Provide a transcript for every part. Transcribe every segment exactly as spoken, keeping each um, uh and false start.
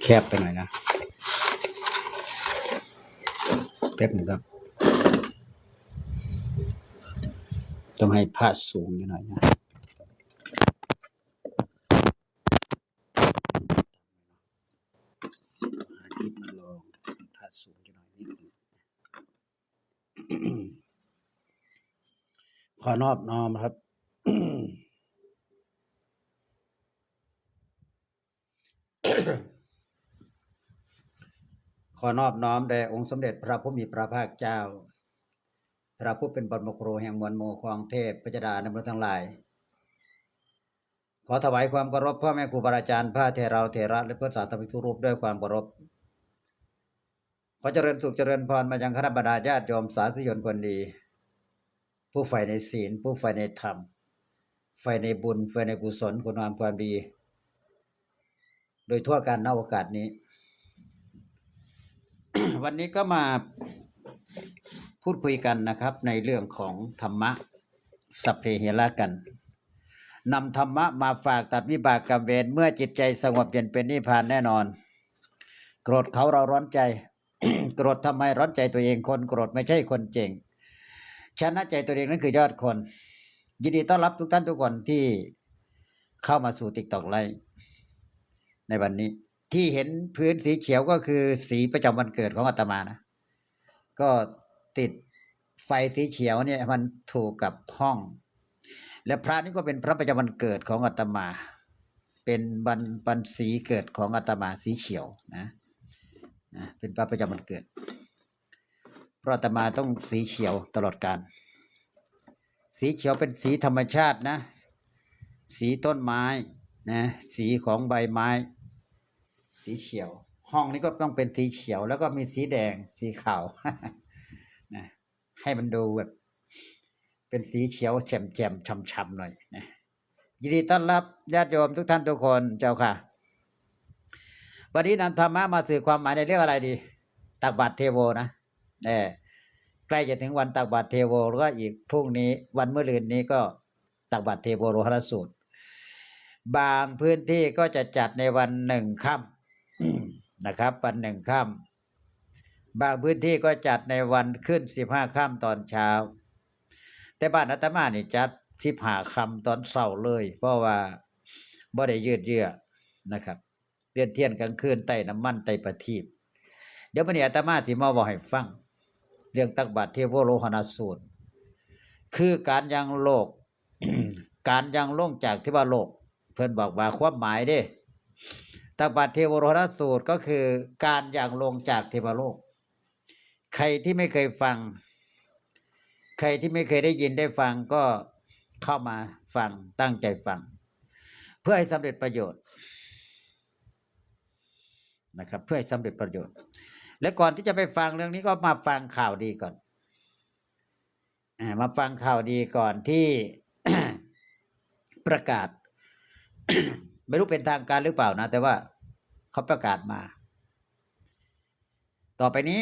แคบไปหน่อยนะ แป๊บหนึ่งครับ ต้องให้พระสูงอยู่หน่อยนะ หาที่มาลองพระสูงอยู่หน่อยนิดหนึ่ง ขอนอบน้อมครับ ขอนอบน้อมแด่องค์สมเด็จพระผู้มีพระภาคเจ้า พระผู้เป็นบรมครูแห่งมวลหมู่ของเทพยดาและมนุษย์ทั้งหลาย ขอถวายความเคารพพ่อแม่ครูบาอาจารย์ พระเถราเถระ และเพื่อนสาธมิกทุกรูปด้วยความเคารพ ขอเจริญสุขเจริญพรมายังคณะบรรดาญาติโยมสาธุชนคนดี ผู้ใฝ่ในศีล ผู้ใฝ่ในธรรม ใฝ่ในบุญ ใฝ่ในกุศลคุณงามความดี โดยทั่วกันณโอกาสนี้ วันนี้ก็มาพูดคุยกันนะครับ ในเรื่องของธรรมะ สัพเพเหระกัน นำธรรมะมาฝากตัดวิบากกรรมเวร เมื่อจิตใจสงบเย็นเป็นนิพพานแน่นอน โกรธเขาเราร้อนใจ โกรธทำไม ร้อนใจตัวเอง คนโกรธไม่ใช่คนเจ๋ง ชนะใจตัวเองนั่นคือยอดคน ยินดีต้อนรับทุกท่านทุกคนที่เข้ามาสู่ TikTok Live ในวันนี้ ที่เห็นพื้นสีเขียวก็คือสีประจำวันเกิดของอาตมานะ ก็ติดไฟสีเขียวเนี่ยมันถูกกับห้อง และพระนี่ก็เป็นพระประจำวันเกิดของอาตมา เป็นวัน วันสีเกิดของอาตมาสีเขียวนะ นะ เป็นพระประจำวันเกิด เพราะอาตมาต้องสีเขียวตลอดกาล สีเขียวเป็นสีธรรมชาตินะ สีต้นไม้นะ สีของใบไม้ สีเขียว ห้องนี้ก็ต้องเป็นสีเขียว แล้วก็มีสีแดง สีขาว นะ ให้มันดูแบบ เป็นสีเขียวแจ่มๆ ฉ่ำๆ หน่อยนะ ยินดีต้อนรับญาติโยมทุกท่านทุกคนเจ้าค่ะ วันนี้นำธรรมะมาสื่อความหมายในเรื่องอะไรดี ตักบาตรเทโวนะ เออ ใกล้จะถึงวันตักบาตรเทโว แล้วก็อีกพรุ่งนี้ วันมะรืนนี้ก็ตักบาตรเทโวโรหณสูตร บางพื้นที่ก็จะจัดในวันหนึ่งค่ำนะครับ วันหนึ่งค่ำ บางพื้นที่ก็จัดในวันขึ้นสิบห้าค่ำตอนเช้า แต่บ้านอาตมานี่จัดสิบห้าค่ำตอนเช้าเลย เพราะว่าบ่ได้ยืดเยื้อนะครับ เวียนเทียนกลางคืน ไต้น้ำมัน ไต้ประทีป เดี๋ยวมื้อนี้อาตมาสิมาเว้าให้ฟัง เรื่องตักบาตรเทโวโรหณสูตร คือการยังโลก การยังลงจากเทวโลก เพิ่นบอกว่าความหมายเด้ ตักบาตรเทโวโรหณสูตรก็คือการยังลงจากเทวโลก ใครที่ไม่เคยฟัง ใครที่ไม่เคยได้ยินได้ฟังก็เข้ามาฟัง ตั้งใจฟัง เพื่อให้สำเร็จประโยชน์นะครับ เพื่อให้สำเร็จประโยชน์ และก่อนที่จะไปฟังเรื่องนี้ก็มาฟังข่าวดีก่อน อ่า มาฟังข่าวดีก่อนที่ ประกาศ ไม่รู้เป็นทางการหรือเปล่านะ แต่ว่าเขาประกาศมา ต่อไปนี้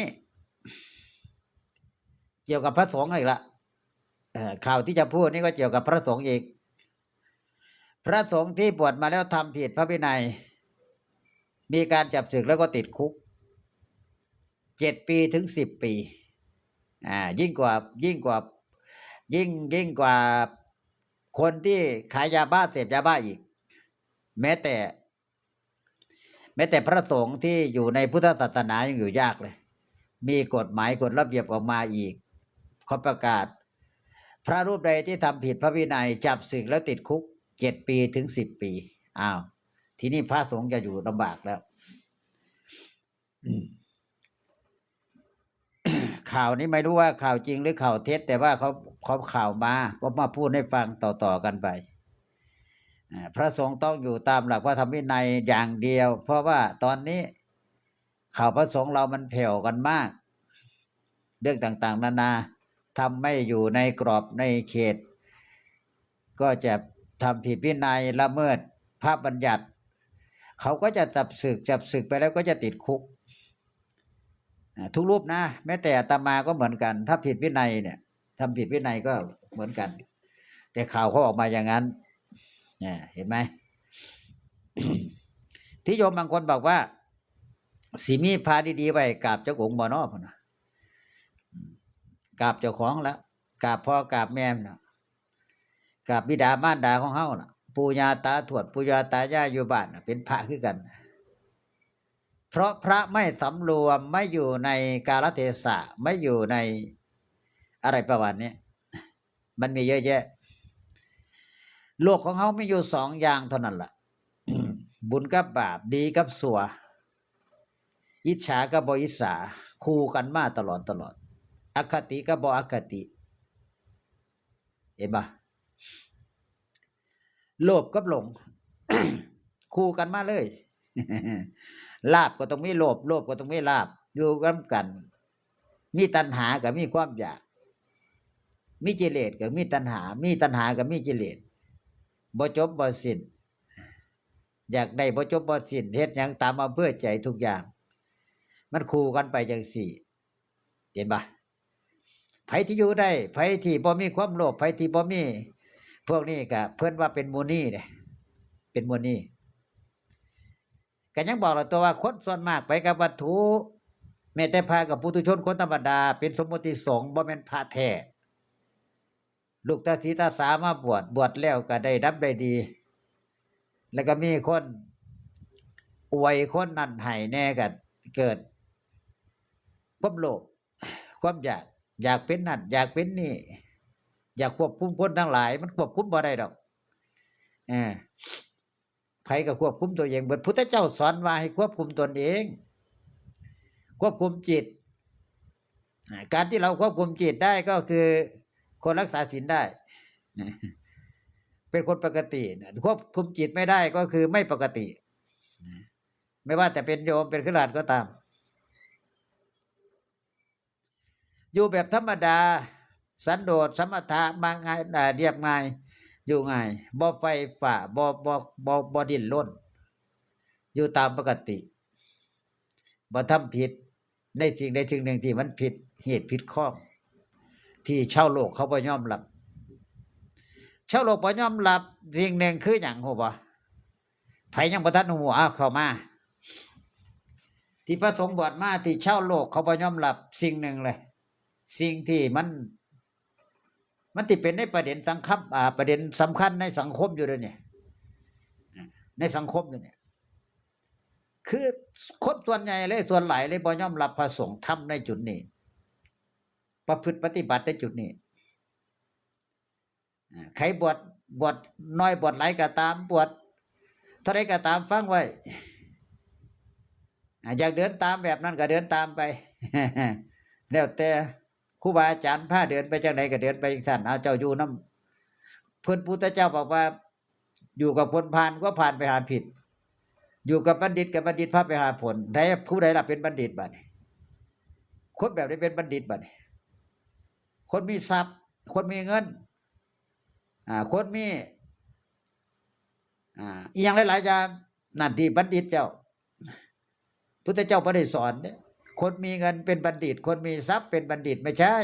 เกี่ยวกับพระสงฆ์อีกละ เอ่อ ข่าวที่จะพูดนี่ก็เกี่ยวกับพระสงฆ์อีก พระสงฆ์ที่บวชมาแล้วทำผิดพระวินัย มีการจับสึกแล้วก็ติดคุก เจ็ดปีถึงสิบปี อ่า ยิ่งกว่า ยิ่งกว่า ยิ่ง ยิ่งกว่าคนที่ขายยาบ้า เสพยาบ้าอีก แม้แต่ แม้แต่พระสงฆ์ที่อยู่ในพุทธศาสนายังอยู่ยากเลย มีกฎหมายกฎระเบียบออกมาอีก เขาประกาศ พระรูปใดที่ทำผิดพระวินัย จับสึกแล้วติดคุก เจ็ดปีถึงสิบปี อ้าว ทีนี้พระสงฆ์จะอยู่ลำบากแล้ว อืม ข่าวนี้ไม่รู้ว่าข่าวจริงหรือข่าวเท็จ แต่ว่าเขา เขาข่าวมา ก็มาพูดให้ฟังต่อๆ กันไป อ่า พระสงฆ์ต้องอยู่ตามหลักพระธรรมวินัยอย่างเดียว เพราะว่าตอนนี้ข่าวพระสงฆ์เรามันแผ่วกันมาก เรื่องต่างๆ นานา ทำไม่อยู่ในกรอบในเขต ก็จะทำผิดวินัย ละเมิดพระบัญญัติ เขาก็จะจับสึก จับสึกไปแล้วก็จะติดคุก อ่า ทุกรูปนะ แม้แต่อาตมาก็เหมือนกัน ถ้าผิดวินัยเนี่ย ทำผิดวินัยก็เหมือนกัน แต่ข่าวเขาออกมาอย่างนั้น เนี่ย เห็นไหม ที่โยมบางคนบอกว่า สิมีพระดีๆไว้กราบจักองค์บ่น้อพุ้นนะ กราบเจ้าของละ กราบพ่อกราบแม่นั่นละ กราบบิดามารดาของเฮาล่ะ ปู่ย่าตาทวด ปู่ย่าตายายอยู่บ้านน่ะ เป็นพระคือกัน เพราะพระไม่สำรวม ไม่อยู่ในกาลเทศะ ไม่อยู่ในอะไรประมาณนี้ มันมีเยอะแยะ โลกของเฮามีอยู่สองอย่างเท่านั้นล่ะ บุญกับบาป ดีกับชั่ว อิจฉากับบ่อิจฉา คู่กันมาตลอดตลอด อคติกับบ่อคติ เห็นปะ โลภกับหลง คู่กันมาเลย ลาภก็ต้องมีโลภ โลภก็ต้องมีลาภ อยู่นำกัน มีตัณหาก็มีความอยาก มีกิเลสก็มีตัณหา มีตัณหาก็มีกิเลส บ่จบบ่สิ้น อยากได้บ่จบบ่สิ้น เฮ็ดหยังตามอำเภอใจทุกอย่าง มันคู่กันไปจังซี้ เห็นปะ ไผที่อยู่ได้ ไผที่บ่มีความโลภ ไผที่บ่มี พวกนี้ก็เพิ่นว่าเป็นมุนีเด้ เป็นมุนี ก็ยังบอกแล้วตัวว่าคนส่วนมากไปกับวัตถุ แม้แต่พระกับปุถุชนคนธรรมดา เป็นสมมุติสงฆ์ บ่แม่นพระแท้ ลูกตาสีตาสามาบวช บวชแล้วก็ได้ดำได้ดี แล้วก็มีคนอวยคนนั้นให้แหน่ ก็เกิดความโลภ ความอยาก อยากเป็นนั่น อยากเป็นนี่ อยากควบคุมคนทั้งหลาย มันควบคุมบ่ได้ดอก เออ ไผก็ควบคุมตัวเองเบิด พุทธเจ้าสอนว่าให้ควบคุมตนเอง ควบคุมจิต อ่า การที่เราควบคุมจิตได้ก็คือคนรักษาศีลได้ เป็นคนปกตินะ ควบคุมจิตไม่ได้ก็คือไม่ปกตินะ ไม่ว่าจะเป็นโยมเป็นคฤหัสถ์ก็ตาม อยู่แบบธรรมดา สันโดษ สมถะ มาง่าย อ่า เรียบง่าย อยู่ง่าย บ่ใฝ่ฝ่า บ่ บ่ บ่ บ่ดิ้นรน อยู่ตามปกติ บ่ทำผิดในสิ่งใดสิ่งหนึ่งที่มันผิดเหตุผิดข้อง ที่ชาวโลกเขาบ่ยอมรับ ชาวโลกบ่ยอมรับสิ่งหนึ่งคือหยัง ฮู้บ่ ไผยังบ่ทันฮู้ เอาเข้ามา ที่พระสงฆ์บวชมา ที่ชาวโลกเขาบ่ยอมรับสิ่งหนึ่งเลย สิ่งที่มัน มันที่เป็นในประเด็นสังคม อ่า ประเด็นสำคัญในสังคมอยู่เดี๋ยวนี้ ในสังคมอยู่เนี่ย คือคนส่วนใหญ่เลย ส่วนหลายเลยบ่ยอมรับพระสงฆ์ธรรมในจุดนี้ ประพฤติปฏิบัติในจุดนี้ อ่า ใครบวช บวชน้อยบวชหลายก็ตาม บวชเท่าใดก็ตาม ฟังไว้ อ่า อยากเดินตามแบบนั้นก็เดินตามไป แล้วแต่ครูบาอาจารย์พาเดินไปจังใดก็เดินไปจังซั่น เอาเจ้าอยู่นำ เพิ่นพุทธเจ้าบอกว่า อยู่กับคนพาลก็พาลไปหาผิด อยู่กับบัณฑิตกับบัณฑิตพาไปหาผล ใด ผู้ใดล่ะเป็นบัณฑิตบัดนี้ คนแบบใดเป็นบัณฑิตบัดนี้ คนมีทรัพย์ คนมีเงิน อ่า คนมี อ่า อีหยังหลายๆอย่าง นั่นที่บัณฑิตเจ้า พุทธเจ้าบ่ได้สอนเด้ คนมีเงินเป็นบัณฑิต คนมีทรัพย์เป็นบัณฑิต ไม่ใช่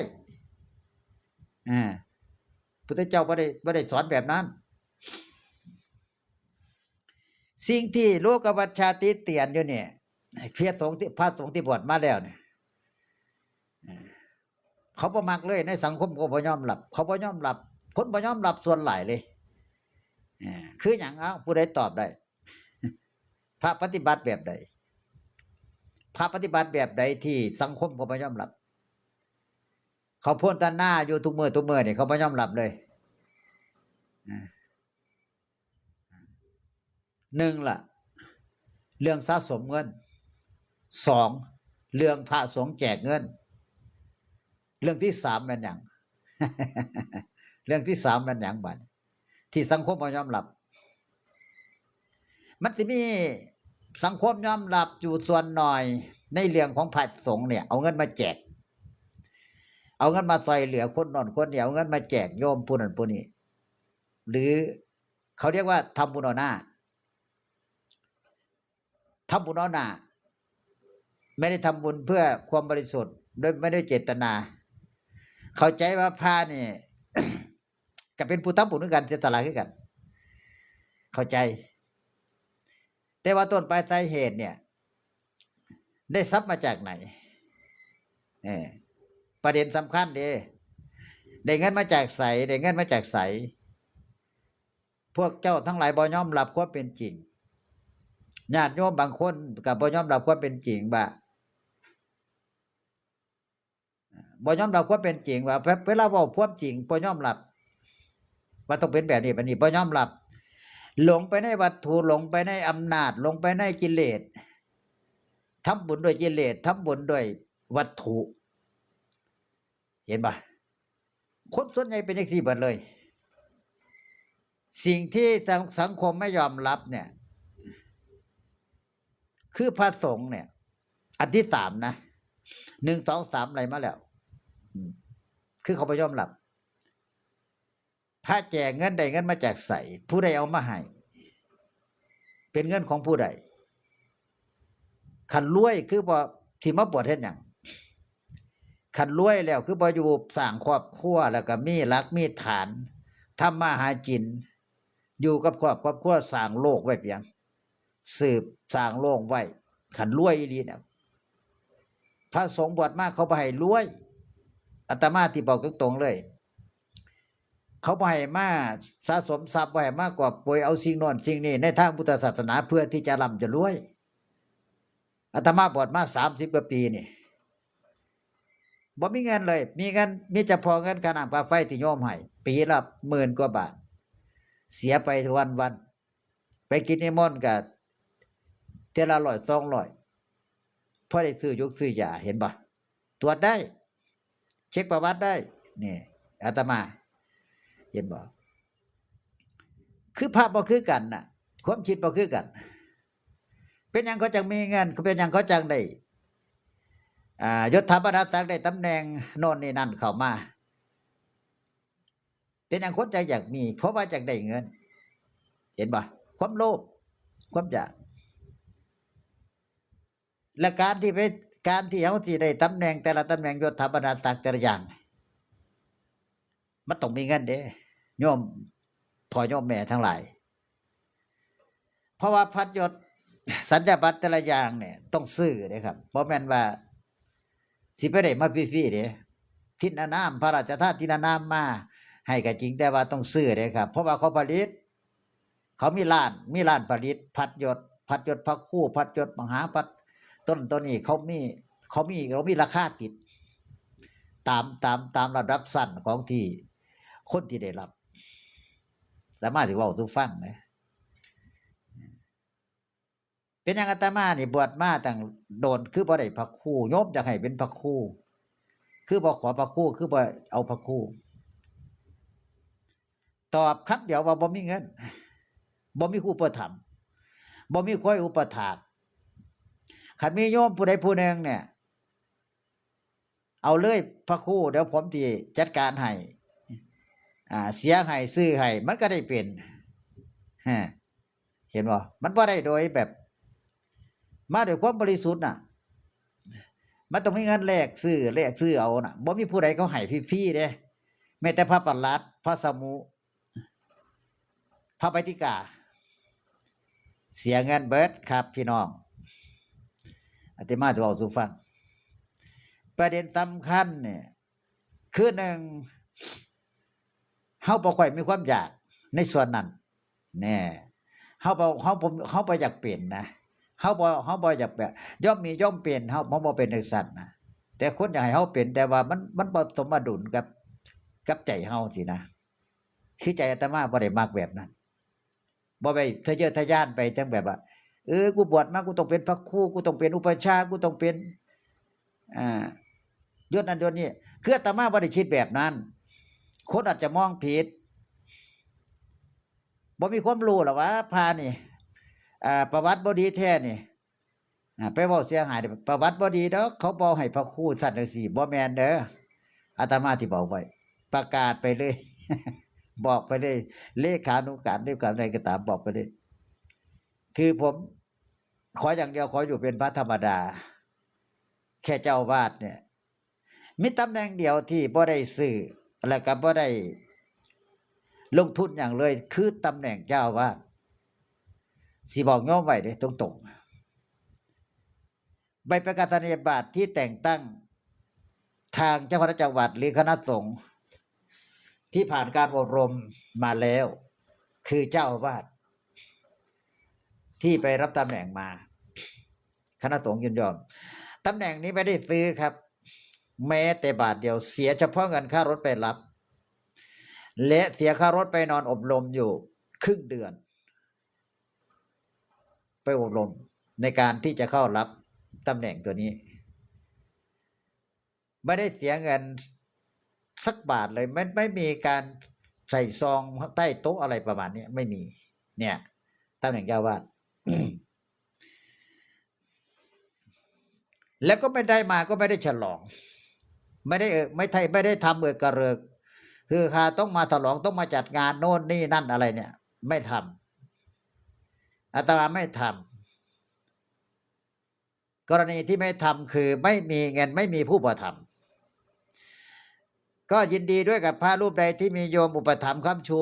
อ่า พุทธเจ้าบ่ได้ บ่ได้สอนแบบนั้น สิ่งที่โลกวัชชาติเตียนอยู่เนี่ย เพียรสงฆ์ที่ พระสงฆ์ที่บวชมาแล้วเนี่ย อ่า เขาบ่มักเลย ในสังคมก็บ่ยอมรับ เขาบ่ยอมรับ คนบ่ยอมรับส่วนหลายเลย อ่า คือหยัง เอ้า ผู้ใดตอบได้ พระปฏิบัติแบบใด พระปฏิบัติแบบใดที่สังคมก็บ่ยอมรับ เขาโพนตาหน้าอยู่ทุกมื้อทุกมื้อนี่ เขาบ่ยอมรับเลย อ่า หนึ่งล่ะ เรื่องสะสมเงิน สอง เรื่องพระสงฆ์แจกเงิน เรื่องที่สามแม่นหยัง เรื่องที่สามแม่นหยังบัด ที่สังคมบ่ยอมรับ มันสิมีสังคมยอมรับอยู่ส่วนน้อย ในเรื่องของพระสงฆ์เนี่ย เอาเงินมาแจก เอาเงินมาซ่อยเหลือคนโน้นคนนี้ เอาเงินมาแจกโยมผู้นั้นผู้นี้ หรือเขาเรียกว่าทำบุญเอาหน้า ทำบุญเอาหน้า ไม่ได้ทำบุญเพื่อความบริสุทธิ์ โดยไม่ได้เจตนา เข้าใจว่าพระนี่ ก็เป็นผู้ทำบุญคือกัน เสียสละคือกัน เข้าใจ แต่ว่าต้นปลายสาเหตุเนี่ย ได้ทรัพย์มาจากไหน เออ ประเด็นสำคัญเด้ ได้เงินมาจากไส ได้เงินมาจากไส พวกเจ้าทั้งหลายบ่ยอมรับความเป็นจริง ญาติโยมบางคนก็บ่ยอมรับความเป็นจริงว่า บ่ยอมรับความเป็นจริงว่า เว- เวลาเว้าความจริงบ่ยอมรับ ว่าต้องเป็นแบบนี้แบบนี้ บ่ยอมรับ หลงไปในวัตถุ หลงไปในอำนาจ หลงไปในกิเลส ทำบุญด้วยกิเลส ทำบุญด้วยวัตถุ เห็นปะ คนส่วนใหญ่เป็นจังซี่เบิดเลย สิ่งที่สัง- สังคมไม่ยอมรับเนี่ย คือพระสงฆ์เนี่ย อันที่สามนะ หนึ่ง สอง สาม อะไรมาแล้ว อืม คือเขาบ่ยอมรับ พระแจกเงิน ได้เงินมาจากไส ผู้ใดเอามาให้ เป็นเงินของผู้ใด คันรวยคือบ่ สิมาบวชเฮ็ดหยัง คันรวยแล้วคือบ่อยู่สร้างครอบครัว แล้วก็มีหลักมีฐาน ทำมาหากิน อยู่กับครอบครอบครัว สร้างโลกไว้เปียง สืบสร้างโลกไว้ คันรวยอีหลีเนี่ย พระสงฆ์บวชมาเขาบ่ให้รวย อาตมาสิบอกตรงๆเลย เขาบ่ให้มาสะสมทรัพย์ บ่ให้มากอบโกยเอาสิ่งโน้นสิ่งนี้ในทางพุทธศาสนา เพื่อที่จะร่ำจะรวย อาตมาบวชมาสามสิบกว่าปีนี่ บ่มีเงินเลย มีเงิน มีเฉพาะเงินค่าน้ำค่าไฟที่โยมให้ ปีละหมื่นกว่าบาท เสียไปวันๆ ไปกินนิมนต์ก็เทื่อละร้อยสองร้อย พอได้ซื้อยุกซื้อยา เห็นบ่ ตรวจได้ เช็คประวัติได้ นี่ อาตมา เห็นบ่ คือพระบ่คือกันน่ะ ความคิดบ่คือกัน เป็นหยังเขาจังมีเงิน เป็นหยังเขาจังได้ อ่า ยศถาบรรดาศักดิ์ ได้ตำแหน่งโน่นนี่นั่นเข้ามา เป็นหยังคนจังอยากมี เพราะว่าอยากได้เงิน เห็นบ่ ความโลภ ความอยาก และการที่ไป การที่เฮาสิได้ตำแหน่งแต่ละตำแหน่ง ยศถาบรรดาศักดิ์แต่ละอย่าง มันต้องมีเงินเด้ โยมพ่อโยมแม่ทั้งหลาย เพราะว่าพัดยศ สัญญาบัตรแต่ละอย่างเนี่ย ต้องซื้อเด้ครับ บ่แม่นว่าสิไปได้มาฟรีๆเด้ ทินนาม พระราชทานทินนามมาให้ก็จริง แต่ว่าต้องซื้อเด้ครับ เพราะว่าเขาผลิต เขามีร้าน มีร้านผลิตพัดยศ พัดยศพระครู พัดยศมหาพัด ต้น ต้นนี้เขามี เขามี เขามีราคาติด ตาม ตาม ตามระดับชั้นของที่ คนที่ได้รับ อาตมาสิเว้าสู่ฟังนะ เป็นหยังอาตมานี่บวชมาตั้งโดน คือบ่ได้พระครู โยมอยากให้เป็นพระครู คือบ่ขอพระครู คือบ่เอาพระครู ตอบคำเดียวว่าบ่มีเงิน บ่มีครูอุปถัมภ์ บ่มีครูอุปถาก คันมีโยมผู้ใดผู้หนึ่งเนี่ย เอาเลยพระครู เดี๋ยวผมสิจัดการให้ อ่า เสียให้ ซื้อให้ มันก็ได้เป็น ฮะ เห็นบ่ มันบ่ได้โดยแบบ มาด้วยความบริสุทธิ์น่ะ มันต้องมีเงินแลกซื้อ แลกซื้อเอาน่ะ บ่มีผู้ใดเขาให้ฟรีๆเด้ แม้แต่พระประหลัด พระสมุ พระไปฏิกา เสียเงินเบิดครับพี่น้อง อาตมาจะเว้าสู่ฟัง ประเด็นสำคัญเนี่ย คือหนึ่ง เฮาบ่ค่อยมีความอยากในส่วนนั้น แน่ เฮาบ่ เฮาบ่ เฮาบ่อยากเป็นนะ เฮาบ่ เฮาบ่อยากแบบ ย่อมมีย่อมเป็น เฮา เฮาบ่เป็นจั่งซั้นนะ แต่คนอยากให้เฮาเป็น แต่ว่ามัน มันบ่สมดุลกับ กับใจเฮาสินะ คือใจอาตมาบ่ได้มักแบบนั้น บ่ไปทะเยอทะยานไปจั่งแบบว่า เออ กูบวชมา กูต้องเป็นพระครู กูต้องเป็นอุปัชฌาย์ กูต้องเป็น อ่า ยศนั้นยศนี้ คืออาตมาบ่ได้คิดแบบนั้น คนอาจจะมองผิด บ่มีความรู้หรอกว่าพระนี่ อ่า ประวัติบ่ดีแท้นี่ อ่า ไปเว้าเสียหายเด้อ ประวัติบ่ดีดอก เขาบ่ให้พระครูซั่นจั่งซี้ บ่แม่นเด้อ อาตมาสิบอกไว้ ประกาศไปเลย บอกไปเลย เลขานุการ เลขาใดก็ตาม บอกไปเลย คือผมขออย่างเดียว ขออยู่เป็นพระธรรมดา แค่เจ้าอาวาสเนี่ย มีตำแหน่งเดียวที่บ่ได้ซื้อ และก็บ่ได้ลงทุนหยังเลย คือตำแหน่งเจ้าอาวาส สิบอกโยมไว้เด้ ตรงๆ ใบประกาศนียบัตรที่แต่งตั้งทางเจ้าคณะจังหวัดหรือคณะสงฆ์ที่ผ่านการอบรมมาแล้ว คือเจ้าอาวาสที่ไปรับตำแหน่งมา คณะสงฆ์ยินยอม ตำแหน่งนี้ไม่ได้ซื้อครับ แม้แต่บาทเดียว เสียเฉพาะเงินค่ารถไปรับ และเสียค่ารถไปนอนอบรมอยู่ครึ่งเดือน ไปอบรมในการที่จะเข้ารับตำแหน่งตัวนี้ ไม่ได้เสียเงินสักบาทเลย ไม่ไม่มีการใส่ซองใต้โต๊ะอะไรประมาณนี้ ไม่มี เนี่ยตำแหน่งเจ้าอาวาส แล้วก็ไม่ได้มาก็ไม่ได้ฉลอง ไม่ได้เออไม่ไทยไม่ได้ทำเออกระเริก คือหาต้องมาฉลองต้องมาจัดงานโน่นนี่นั่นอะไรเนี่ย ไม่ทำ อาตมาไม่ทำ กรณีที่ไม่ทำคือไม่มีเงินไม่มีผู้อุปถัมภ์ ก็ยินดีด้วยกับพระรูปใดที่มีโยมอุปถัมภ์ค้ำชู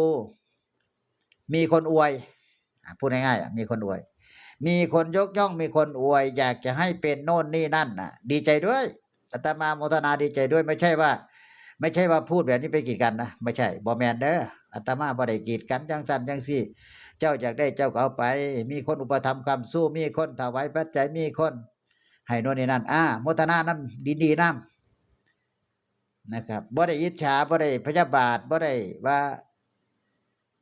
มีคนอวย อ่ะพูดง่ายๆอ่ะมีคนอวย มีคนยกย่องมีคนอวย อยากจะให้เป็นโน่นนี่นั่นน่ะ ดีใจด้วย อาตมาโมทนาดีใจด้วย ไม่ใช่ว่า ไม่ใช่ว่าพูดแบบนี้ไปกีดกันนะ ไม่ใช่ บ่แม่นเด้อ อาตมาบ่ได้กีดกันจังซั่นจังซี่ เจ้าอยากได้เจ้าก็เอาไป มีคนอุปถัมภ์ค้ำชู มีคนถวายปัจจัย มีคนให้โน่นนี่นั่น อ่า โมทนานำ ดีๆนำ นะครับ บ่ได้อิจฉา บ่ได้พยาบาท บ่ได้ว่า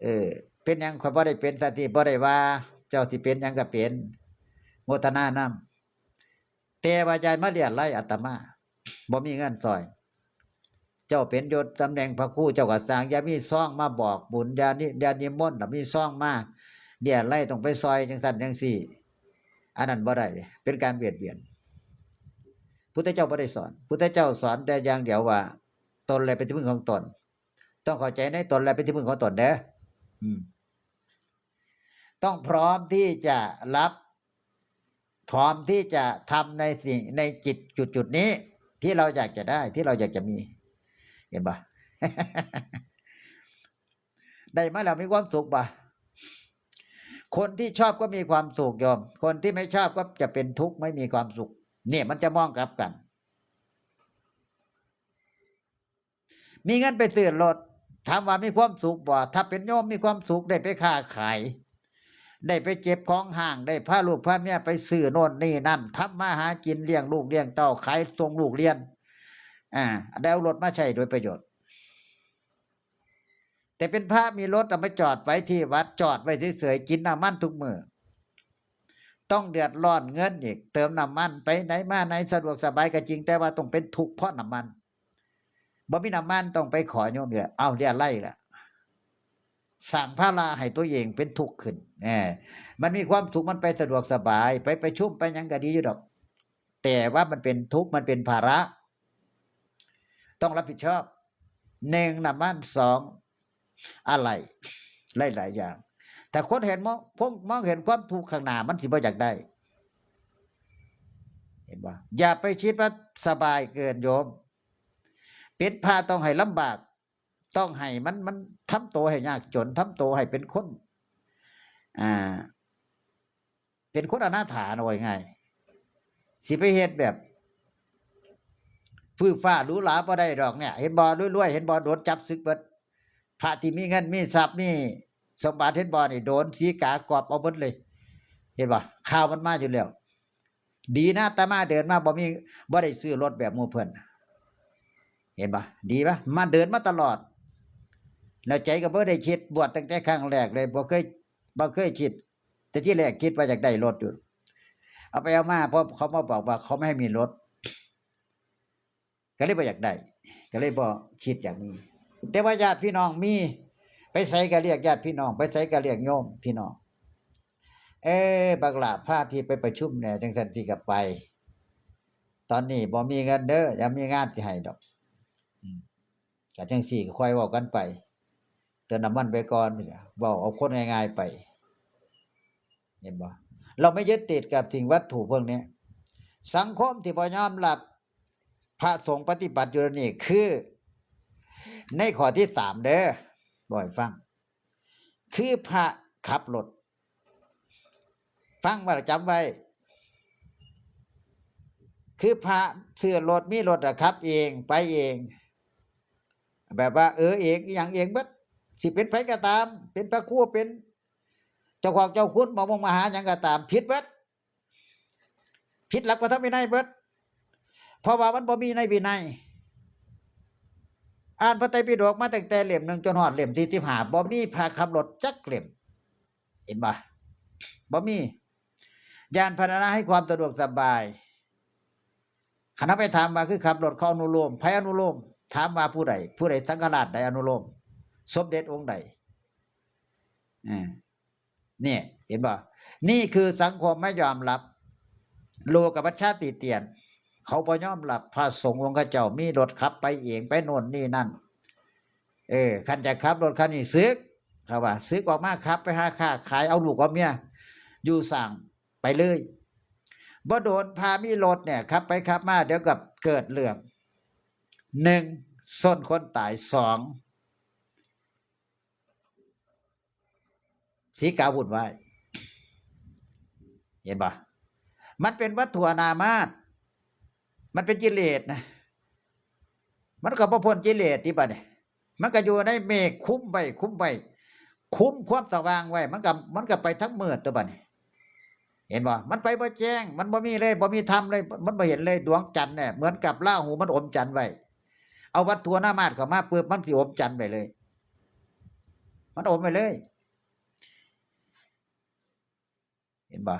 เออ เป็นหยังข้อยบ่ได้เป็น ซั่นติ บ่ได้ว่า เจ้าสิเป็นหยังก็เป็น โมทนานำ แต่ว่าอย่ามาเลียไล่อาตมา บ่มีเงินซอย เจ้าเป็นยศตำแหน่งพระครู เจ้าก็สร้าง อย่ามีซองมาบอกบุญ อย่านิ อย่านิมนต์ แล้วมีซองมาเลียไล่ ต้องไปซอยจังซั่นจังซี่ อันนั้นบ่ได้เด้ เป็นการเบียดเบียน พุทธเจ้าบ่ได้สอน พุทธเจ้าสอนแต่อย่างเดียวว่า ตนและเป็นที่พึ่งของตน ต้องเข้าใจในตนและเป็นที่พึ่งของตนเด้อ อืม ต้องพร้อมที่จะรับ พร้อมที่จะทำในสิ่ง ในจิตจุดๆนี้ ที่เราอยากจะได้ ที่เราอยากจะมี เห็นปะ ได้มาแล้วมีความสุขปะ คนที่ชอบก็มีความสุขโยม คนที่ไม่ชอบก็จะเป็นทุกข์ไม่มีความสุข เนี่ยมันจะมองกลับกัน มีเงินไปซื้อรถ ถามว่ามีความสุขบ่ ถ้าเป็นโยมมีความสุขได้ไปค้าขาย ได้ไปเก็บของห้าง ได้พาลูกพาเมียไปซื้อโน่นนี่นั่น ทำมาหากินเลี้ยงลูกเลี้ยงเต้า ขายส่งลูกเรียน อ่า ได้เอารถมาใช้โดยประโยชน์ แต่เป็นพระมีรถเอาไปจอดไว้ที่วัด จอดไว้เฉยๆ กินน้ำมันทุกมื้อ ต้องเดือดร้อนเงินอีก เติมน้ำมันไปไหนมาไหนสะดวกสบายก็จริง แต่ว่าต้องเป็นทุกข์เพราะน้ำมัน บ่มีน้ำมันต้องไปขอโยมอีกแล้ว เอาเรียไล่ละ สร้างภาระให้ตัวเองเป็นทุกข์ขึ้น แหม มันมีความสุข มันไปสะดวกสบาย ไปประชุมไปหยังก็ดีอยู่ดอก แต่ว่ามันเป็นทุกข์ มันเป็นภาระ ต้องรับผิดชอบ หนึ่ง น้ำมัน สอง อะไหล่ หลายๆอย่าง ถ้าคนเห็นมอง พวกมองเห็นความทุกข์ข้างหน้า มันสิบ่อยากได้ เห็นบ่ อย่าไปคิดว่าสบายเกินโยม เป็นพระต้องให้ลำบาก ต้องให้มัน มันทำตัวให้ยากจน ทำตัวให้เป็นคน อ่า เป็นคนอนาถานะ ว่าง่าย สิไปเฮ็ดแบบ ฟื่อฟ้าหรูหราบ่ได้ดอกเนี่ย เห็นบ่ รวยๆ เห็นบ่ โดนจับสึกเบิด พระที่มีเงินมีทรัพย์มีสมบัติ เห็นบ่ นี่โดนสีกากอบเอาเบิดเลย เห็นบ่ ข่าวมันมาอยู่แล้ว ดีนะอาตมาเดินมาบ่มี บ่ได้ซื้อรถแบบหมู่เพิ่น เห็นบ่ ดีปะ มาเดินมาตลอด แล้วใจก็บ่ได้คิด บวชตั้งแต่ครั้งแรกเลย บ่เคย บ่เคยคิด แต่ที่แรกคิดว่าอยากได้รถอยู่ เอาไปเอามา พอเขามาบอกว่าเขาไม่ให้มีรถ ก็เลยบ่อยากได้ ก็เลยบ่คิดอยากมี แต่ว่าญาติพี่น้องมี ไปไสก็เรียกญาติพี่น้อง ไปไสก็เรียกโยมพี่น้อง เอ้ บักหล่าพาพี่ไปประชุมแหน่ จังซั่นพี่ก็ไป ตอนนี้บ่มีเงินเด้อ ยังมีงานสิให้ดอก อืม ก็จังซี่ก็ค่อยเว้ากันไป เติมน้ำมันไปก่อน เว้าเอาคนง่ายๆไป เห็นบ่ เราไม่ยึดติดกับสิ่งวัตถุพวกนี้ สังคมที่บ่ยอมรับพระสงฆ์ปฏิบัติอยู่นี่คือ ในข้อที่สามเด้อ บ่ให้ฟัง คือพระขับรถ ฟังไว้ จำไว้ คือพระซื้อรถ มีรถอะขับเองไปเอง แบบว่า เออ เอง อีหยังเองเบิด สิเป็นไผก็ตาม เป็นพระครู เป็นเจ้าของเจ้าคุณ หมอมงมหาหยังก็ตาม ผิดเบิด ผิดหลักพระธรรมวินัยเบิด เพราะว่ามันบ่มีในวินัย อ่านพระไตรปิฎกมาตั้งแต่เล่มหนึ่งจนฮอดเล่มที่สิบห้า บ่มีพระขับรถจักเล่ม เห็นบ่ บ่มี ยานพาหนะให้ความสะดวกสบาย คันเฮาไปถามว่าคือขับรถเขาอนุโลม ไผอนุโลม ถามว่าผู้ใด ผู้ใด สังฆราชใดอนุโลม สมเด็จองค์ใด อ่า เนี่ย เห็นบ่ นี่คือสังคมไม่ยอมรับ โลกประชาติเตียน เขาบ่ยอมรับพระสงฆ์องค์เจ้ามีรถขับไปเองไปโน่นนี่นั่น เออ คันจะขับรถคันนี้สึก เขาว่า สึกออกมาขับไปหาค้าขาย เอาลูกเอาเมียอยู่สร้างไปเลย บ่โดนพามีรถเนี่ย ขับไปขับมา เดี๋ยวก็เกิดเรื่อง หนึ่ง ชนคนตาย สอง สีกาวุ่นวาย เห็นบ่ มันเป็นวัตถุอนามาตย์ มันเป็นกิเลสนะ มันก็บ่พ้นกิเลสที่บัดนี้ มันก็อยู่ในเมฆคุ้มไว้ คุ้มไว้ คุ้มความสว่างไว้ มันก็ มันก็ไปทั้งมืดตัวบัดนี้ เห็นบ่ มันไปบ่แจ้ง มันบ่มีเลย บ่มีธรรมเลย มันบ่เห็นเลย ดวงจันทร์เนี่ย เหมือนกับราหูมันอมจันทร์ไว้ เอาวัตถุอนามาตย์เข้ามาปุ๊บ มันสิอมจันทร์ไปเลย มันอมไปเลย เห็นบ่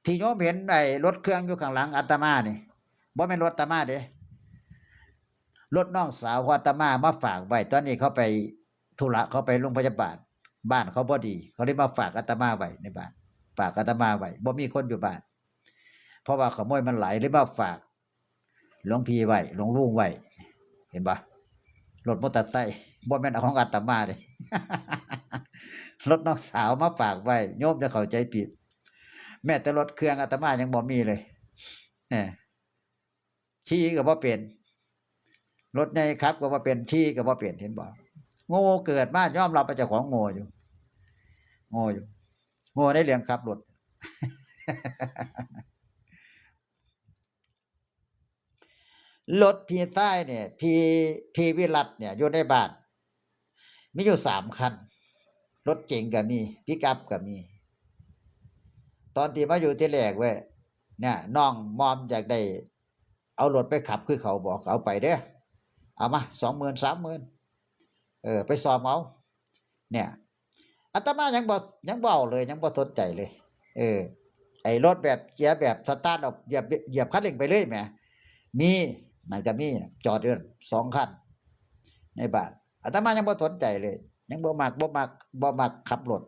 ที่โยมเห็นไอ้รถเครื่องอยู่ข้างหลังอาตมานี่ บ่แม่นรถอาตมาเด้ รถน้องสาวของอาตมามาฝากไว้ ตอนนี้เขาไปธุระ เขาไปโรงพยาบาล บ้านเขาบ่ดี เขาเลยมาฝากอาตมาไว้ในบ้าน ฝากอาตมาไว้ บ่มีคนอยู่บ้าน เพราะว่าขโมยมันหลาย เลยมาฝากหลวงพี่ไว้ หลวงลุงไว้ เห็นบ่ รถมอเตอร์ไซค์ บ่แม่นเอาของอาตมาเด้ รถน้องสาวมาฝากไว้ โยมจะเข้าใจผิด แม้แต่รถเครื่องอาตมายังบ่มีเลย เออ ขี่ก็บ่เป็น รถใหญ่ขับก็บ่เป็น ขี่ก็บ่เป็น เห็นบ่ โง่ เกิดมายอมรับว่าเจ้าของโง่อยู่ โง่อยู่ โง่ในเรื่องขับรถ รถพี่ชายเนี่ย พี่ พี่วิรัตเนี่ย อยู่ในบ้าน มีอยู่สามคัน รถเก๋งก็มี ปิกอัพก็มี ตอนที่มาอยู่ที่แรกเว้ย เนี่ย น้องมอมอยากได้ เอารถไปขับคือเขาบอก เอาไปเด้อ เอามา สองหมื่น สามหมื่น เออ ไปซ่อมเอา เนี่ย อาตมายังบ่ ยังบ่เอาเลย ยังบ่สนใจเลย เออ ไอ้รถแบบเกียร์แบบสตาร์ทออก เหยียบ เหยียบคันเร่งไปเลยแหม มี นั่นก็มี จอดอยู่สองคัน ในบ้าน อาตมายังบ่สนใจเลย ยังบ่มัก บ่มัก บ่มักขับรถ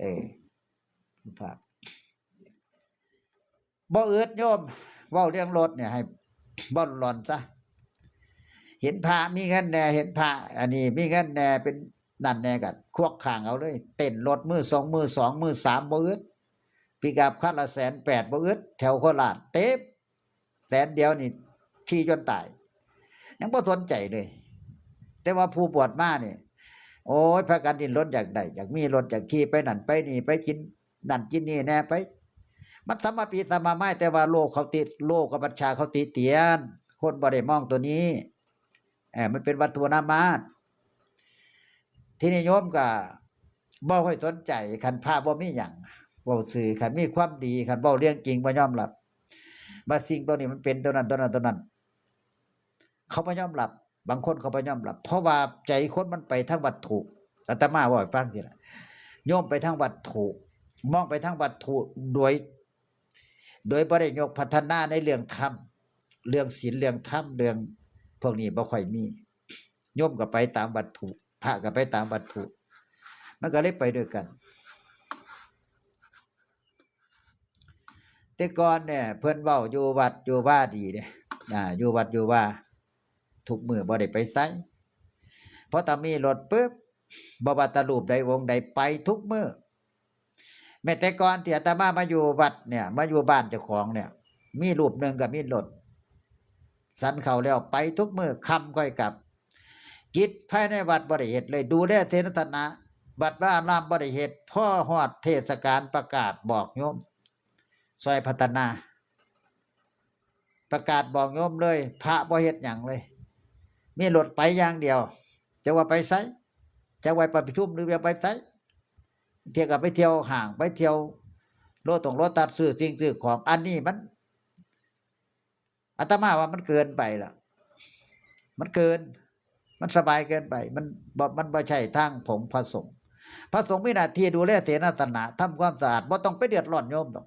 เออ ภาพ บ่อึดโยม เว้าเรื่องรถเนี่ย ให้เว้าหลอนซะ เห็นพระมีเงินแหน่ เห็นพระอันนี้มีเงินแหน่ เป็นนั่นแหน่ ก็ควักข้างเอาเลย เต้นรถมือสอง มือสอง มือสาม บ่อึด ปิกอัพคันละแสนแปด บ่อึด แถวโคราชเต็ม แสนเดียวนี่ขี่จนตาย ยังบ่สนใจเลย แต่ว่าผู้บวชมานี่ โอ้ย พากันดิ้นรนอยากได้ อยากมีรถ อยากขี่ไปนั่นไปนี่ ไปกินนั่นกินนี่แหน่ไป มันสัมมาปีสัมมาไม้ แต่ว่าโลกเขาติ โลกกับบัญชาเขาติเตียน คนบ่ได้มองตัวนี้ เออ มันเป็นวัตถุอนามาตย์ ที่นิยมก็บ่ค่อยสนใจ คันพระบ่มีหยัง เว้าซื่อ คันมีความดี คันเว้าเรื่องจริงบ่ยอมรับ ว่าสิ่งตัวนี้มันเป็นตัวนั้น ตัวนั้น ตัวนั้น เขาบ่ยอมรับ บางคนเขาบ่ยอมรับ เพราะว่าใจคนมันไปทางวัตถุ อาตมาเว้าให้ฟังทีละ โยมไปทางวัตถุ มองไปทางวัตถุโดย โดยบ่ได้ยกพัฒนาในเรื่องธรรม เรื่องศีล เรื่องธรรม เรื่องพวกนี้บ่ค่อยมี โยมก็ไปตามวัตถุ พระก็ไปตามวัตถุ มันก็เลยไปด้วยกัน แต่ก่อนเนี่ย เพิ่นเว้าอยู่วัดอยู่วาดีเด้ อ่า อยู่วัดอยู่วา ทุกมื้อบ่ได้ไปไส พอถ้ามีรถปุ๊บ บ่ว่าแต่รูปใดองค์ใดไปทุกมื้อ แม้แต่ก่อนที่อาตมามาอยู่วัดเนี่ย มาอยู่บ้านเจ้าของเนี่ย มีรูปหนึ่งก็มีรถ ฉันข้าวแล้วไปทุกมื้อ ค่ำค่อยกลับ กิจภายในวัดบ่ได้เฮ็ดเลย ดูแลเสนาสนะ วัดวาอารามบ่ได้เฮ็ด พอฮอดเทศกาลประกาศบอกโยม ซอยพัฒนา ประกาศบอกโยมเลย พระบ่เฮ็ดหยังเลย มีรถไปอย่างเดียว จะว่าไปไส จะว่าไปประชุมหรือว่าไปไส เที่ยวก็ไปเที่ยวห้าง ไปเที่ยวโลตงโลตัส ซื้อสิ่งซื้อของ อันนี้มัน อาตมาว่ามันเกินไปละ มันเกิน มันสบายเกินไป มันบ่ มันบ่ใช่ทางของพระสงฆ์ พระสงฆ์มีหน้าที่ดูแลเสนาสนะ ทำความสะอาด บ่ต้องไปเดือดร้อนโยมดอก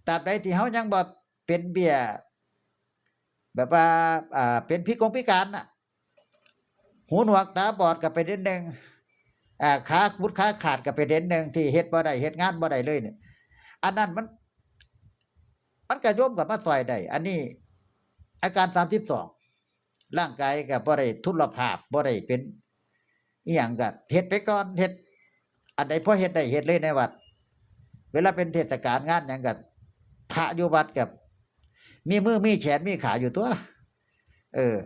ตราบใดที่เฮายังบ่เป็นเบี้ย แบบว่า อ่า เป็นพิกลพิการน่ะ หูหนวกตาบอดก็เป็นเด่นหนึ่ง อ่า ขาบุดขาขาดก็เป็นเด่นหนึ่ง ที่เฮ็ดบ่ได้ เฮ็ดงานบ่ได้เลยเนี่ย อันนั้นมัน มันก็โยมก็มาซอยได้ อันนี้ อาการสามสิบสอง ร่างกายก็บ่ได้ทุรพาพ บ่ได้เป็นอิหยัง ก็เฮ็ดไปก่อน เฮ็ด อันใดพอเฮ็ดได้เฮ็ดเลยในวัด เวลาเป็นเทศกาลงานหยังก็ พระอยู่วัดก็มีมือมีแขนมีขาอยู่ตั๊ว เออ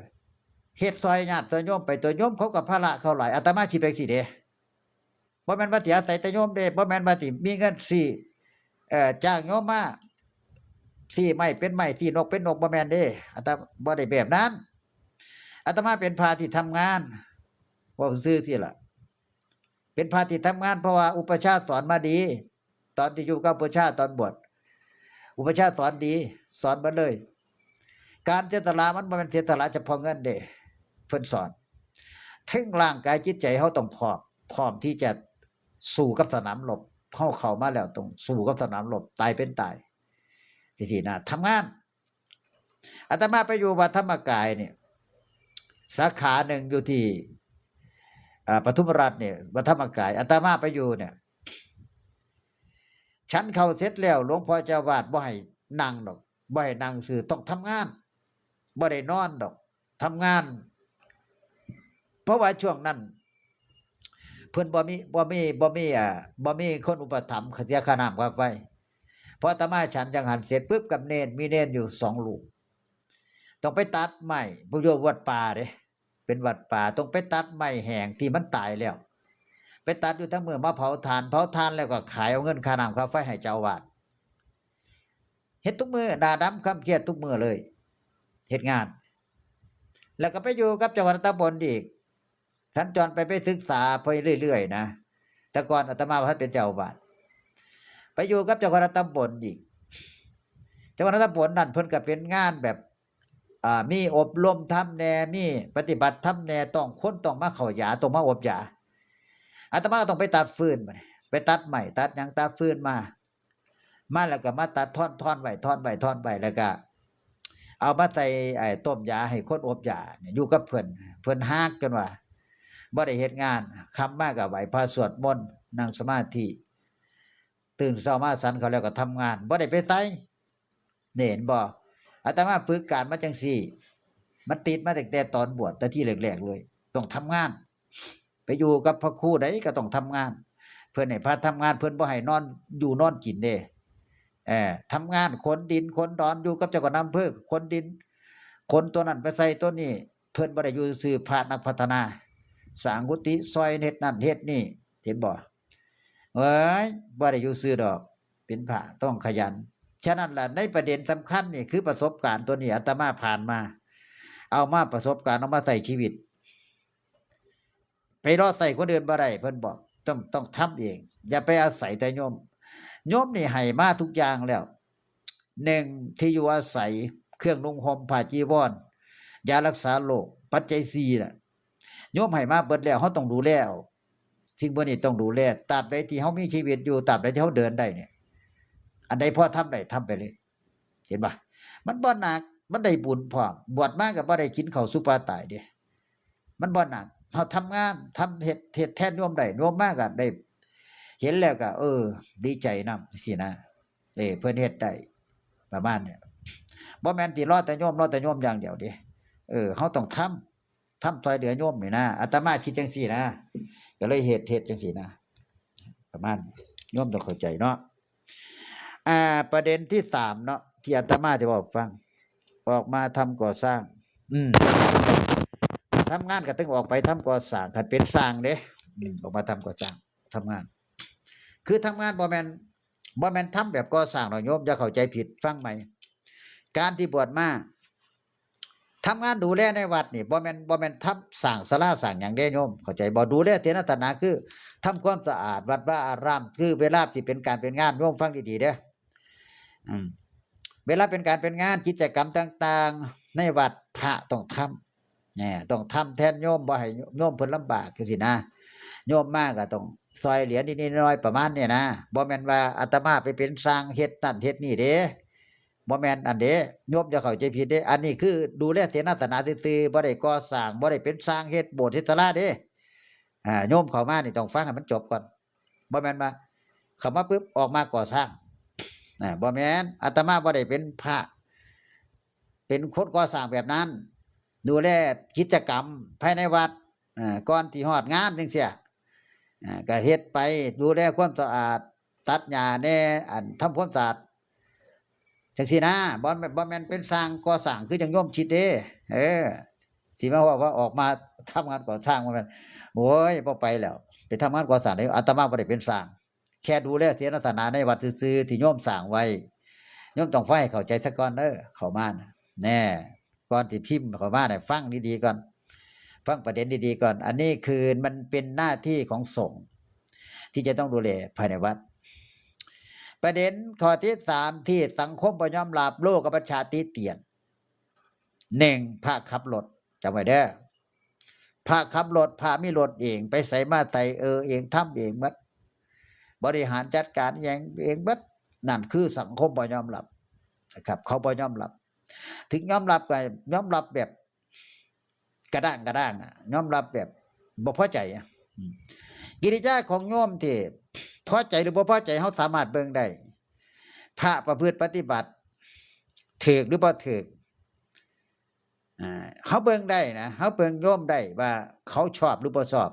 เฮ็ดซอยญาติซอยโยมไป ตัวโยมเขาก็ภาระเขาหลาย อาตมาคิดไปจั่งซี้เด้ บ่แม่นว่าสิอาศัยแต่โยมเด้ บ่แม่นว่าสิมีเงินซื้อ เอ่อ จ้างโยมมา ซื้อไม้เป็นไม้ ซื้อนกเป็นนก บ่แม่นเด้ อาตมาบ่ได้แบบนั้น อาตมาเป็นพระที่ทำงาน เว้าซื่อๆ ซี้ล่ะ เป็นพระที่ทำงาน เพราะว่าอุปัชฌาย์สอนมาดี ตอนที่อยู่กับอุปัชฌาย์ตอนบวช อุปัชฌาย์สอนดี สอนหมดเลย การเสียสละมันบ่แม่นเสียสละเฉพาะเงินเด้ เพิ่นสอน เทิงร่างกายจิตใจเฮาต้องพร้อม พร้อมที่จะสู้กับสนามรบ เฮาเข้ามาแล้วต้องสู้กับสนามรบ ตายเป็นตาย จั่งซี้นะ ทำงาน อาตมาไปอยู่วัดธรรมกายเนี่ย สาขาหนึ่งอยู่ที่ อ่า ปทุมราชเนี่ย วัดธรรมกาย อาตมาไปอยู่เนี่ย ฉันข้าวเสร็จแล้ว หลวงพ่อเจ้าอาวาสบ่ให้นั่งดอก บ่ให้นั่งซื่อ ต้องทำงาน บ่ได้นอนดอก ทำงาน เพราะว่าช่วงนั้น เพิ่นบ่มี บ่มี บ่มี อ่า บ่มีคนอุปถัมภ์เสียค่าน้ำค่าไฟ พออาตมาฉันจังหันเสร็จปุ๊บ กับเณร มีเณรอยู่สองรูป ต้องไปตัดไม้ ผู้โยมวัดป่าเด้ เป็นวัดป่า ต้องไปตัดไม้แห้งที่มันตายแล้ว ไปตัดอยู่ทั้งมื้อ มาเผาถ่าน เผาถ่านแล้วก็ขายเอาเงินค่าน้ำค่าไฟให้เจ้าอาวาส เฮ็ดทุกมื้อ หน้าดำคล้ำเครียดทุกมื้อเลย เฮ็ดงาน แล้วก็ไปอยู่กับเจ้าคณะตำบลอีก สัญจรไป ไปศึกษาไปเรื่อยๆ นะ แต่ก่อนอาตมาบ่ทันเป็นเจ้าอาวาส ไปอยู่กับเจ้าคณะตำบลอีก เจ้าคณะตำบลนั่นเพิ่นก็เป็นงานแบบ อ่า มีอบรมธรรมแหน่ มีปฏิบัติธรรมแหน่ ต้อง คนต้องมาเข้ายา ต้องมาอบยา อาตมาก็ต้องไปตัดฟืนบัดนี้ ไปตัดไม้ ตัดหยัง ตัดฟืนมา มาแล้วก็มาตัดท่อน ท่อนไว้ ท่อนไว้ ท่อนไว้ แล้วก็เอามาใส่ไอ้ต้มยาให้คนอบยาเนี่ย อยู่กับเพิ่น เพิ่นฮักจนว่าบ่ได้เฮ็ดงาน ค่ำมาก็ไหว้พระสวดมนต์ นั่งสมาธิ ตื่นเช้ามาฉันข้าวแล้วก็ทำงาน บ่ได้ไปไส นี่เห็นบ่ อาตมาฝึกการมาจั่งซี้ มันติดมาตั้งแต่ตอนบวช แต่ที่แรกๆ เลย ต้องทำงาน ไปอยู่กับพระครูใดก็ต้องทำงาน เพิ่นให้พาทำงาน เพิ่นบ่ให้นอนอยู่นอนกินเด้ เอ่อ ทำงานขนดินขนดอน อยู่กับเจ้าคณะอำเภอขนดิน ขนตัวนั้นไปใส่ตัวนี้ เพิ่นบ่ได้อยู่ซื่อ พระนักพัฒนา สร้างกุฏิซอย เฮ็ดนั่นเฮ็ดนี่ เห็นบ่ เอ้ย บ่ได้อยู่ซื่อดอก เป็นพระต้องขยัน ฉะนั้นล่ะ ในประเด็นสำคัญนี่คือประสบการณ์ตัวนี้ อาตมาผ่านมา เอามาประสบการณ์ เอามาใช้ชีวิต ไปรอใช้คนอื่นบ่ได้ เพิ่นบอก ต้อง ต้องทำเอง อย่าไปอาศัยแต่โยม โยมนี่ให้มาทุกอย่างแล้ว หนึ่ง ที่อยู่อาศัย เครื่องนุ่งห่ม ผ้าจีวร ยารักษาโรค ปัจจัยสี่น่ะ โยมให้มาเบิดแล้ว เฮาต้องดูแลเอา สิ่งพวกนี้ต้องดูแล ตราบใดที่เฮามีชีวิตอยู่ ตราบใดที่เฮาเดินได้เนี่ย อันใดพอทำได้ ทำไปเลย เห็นบ่ มันบ่หนัก มันได้บุญพร้อม บวชมาก็บ่ได้กินข้าวสู่ป่าตายเด้ มันบ่หนัก เฮาทำงาน ทำ เฮ็ด เฮ็ดแทนโยมได้ โยมมาก็ได้ เห็นแล้วก็ เออ ดีใจนำ ซี้นะ เออ เพิ่นเฮ็ดได้ ประมาณเนี้ย บ่แม่นสิรอแต่โยม รอแต่โยมอย่างเดียวเด้ เออ เฮาต้องทำ ทำซอยเหลือโยมนี่นะ อาตมาคิดจั่งซี้นะ ก็เลยเฮ็ด เฮ็ดจั่งซี้นะ ประมาณนี้ โยมต้องเข้าใจเนาะ อ่า ประเด็นที่สามเนาะ ที่อาตมาจะบอกฟัง ออกมาทำก่อสร้าง อืม ทำงานก็ต้องออกไปทำก่อสร้าง คันเป็นช่างเด้ อืม ออกมาทำก่อสร้าง ทำงาน คือทำงานบ่แม่น บ่แม่นทำแบบก่อสร้างดอกโยม อย่าเข้าใจผิด ฟังใหม่ การที่บวชมา ทำงานดูแลในวัดนี่บ่แม่นบ่แม่นทำสร้างศาลาสร้างหยังเด้โยม เข้าใจบ่ ดูแลเสนาสนะคือทำความสะอาดวัดวาอาราม คือเวลาที่เป็นการเป็นงาน โยมฟังดีๆเด้อ อืม เวลาเป็นการเป็นงานกิจกรรมต่างๆ ในวัดพระต้องทำ เนี่ย ต้องทำแทนโยม บ่ให้โยมเพิ่นลำบากจังซี้นะ โยมมาก็ต้องซอยเหลือนิดๆน้อยๆประมาณเนี่ยนะ บ่แม่นว่าอาตมาไปเป็นสร้างเฮ็ดนั่นเฮ็ดนี่เด้ บ่แม่นอันเด้ โยมอย่าเข้าใจผิดเด้ อันนี้คือดูแลเสนาสนะซื่อๆ บ่ได้ก่อสร้าง บ่ได้เป็นสร้างเฮ็ดโบสถ์เฮ็ดศาลาเด้ อ่า โยมเข้ามานี่ต้องฟังให้มันจบก่อน บ่แม่นว่าเข้ามาปุ๊บออกมาก่อสร้าง อ่า บ่แม่น อาตมาบ่ได้เป็นพระ เป็นคนก่อสร้างแบบนั้น ดูแลกิจกรรมภายในวัด อ่า ก่อนที่ฮอดงานจังซี้ อ่า ก็เฮ็ดไป ดูแลความสะอาด ตัดหญ้าแหน่ อัน ทำความสะอาด จังซี้นะ บ่แม่น บ่แม่นเป็นสร้างก่อสร้างคือจั่งโยมคิดเด้ เออ สิมาว่า ว่าออกมาทำงานก่อสร้าง บ่แม่น โอ้ย บ่ไปแล้ว ไปทำงานก่อสร้างเด้ อาตมาบ่ได้เป็นสร้าง แค่ดูแลเสนาสนะในวัดซื่อๆ ที่โยมสร้างไว้ โยมต้องฟังให้เข้าใจซะก่อนเด้อ เข้ามาน่ะ แน่ ก่อนที่พิมพ์เข้ามาน่ะ ฟังดีๆก่อน ฟังประเด็นดีๆก่อน อันนี้คือมันเป็นหน้าที่ของสงฆ์ที่จะต้องดูแลภายในวัด ประเด็นข้อที่สามที่สังคมบ่ยอมรับ โลกกับประชาติเตียน หนึ่ง พระขับรถ จำไว้เด้อ พระขับรถ พระมีรถเอง ไปไสมาไส เออเอง ทำเองหมด บริหารจัดการเอง เองหมด นั่นคือสังคมบ่ยอมรับนะครับ เขาบ่ยอมรับ ถึงยอมรับก็ยอมรับแบบกระด้างกระด้างอะยอมรับแบบบ่พอใจอะ อืม กิริยาของโยมที่พอใจหรือบ่พอใจ เฮาสามารถเบิ่งได้ พระประพฤติปฏิบัติถูกหรือบ่ถูก อ่า เฮาเบิ่งได้นะ เฮาเบิ่งโยมได้ว่าเขาชอบหรือบ่ชอบ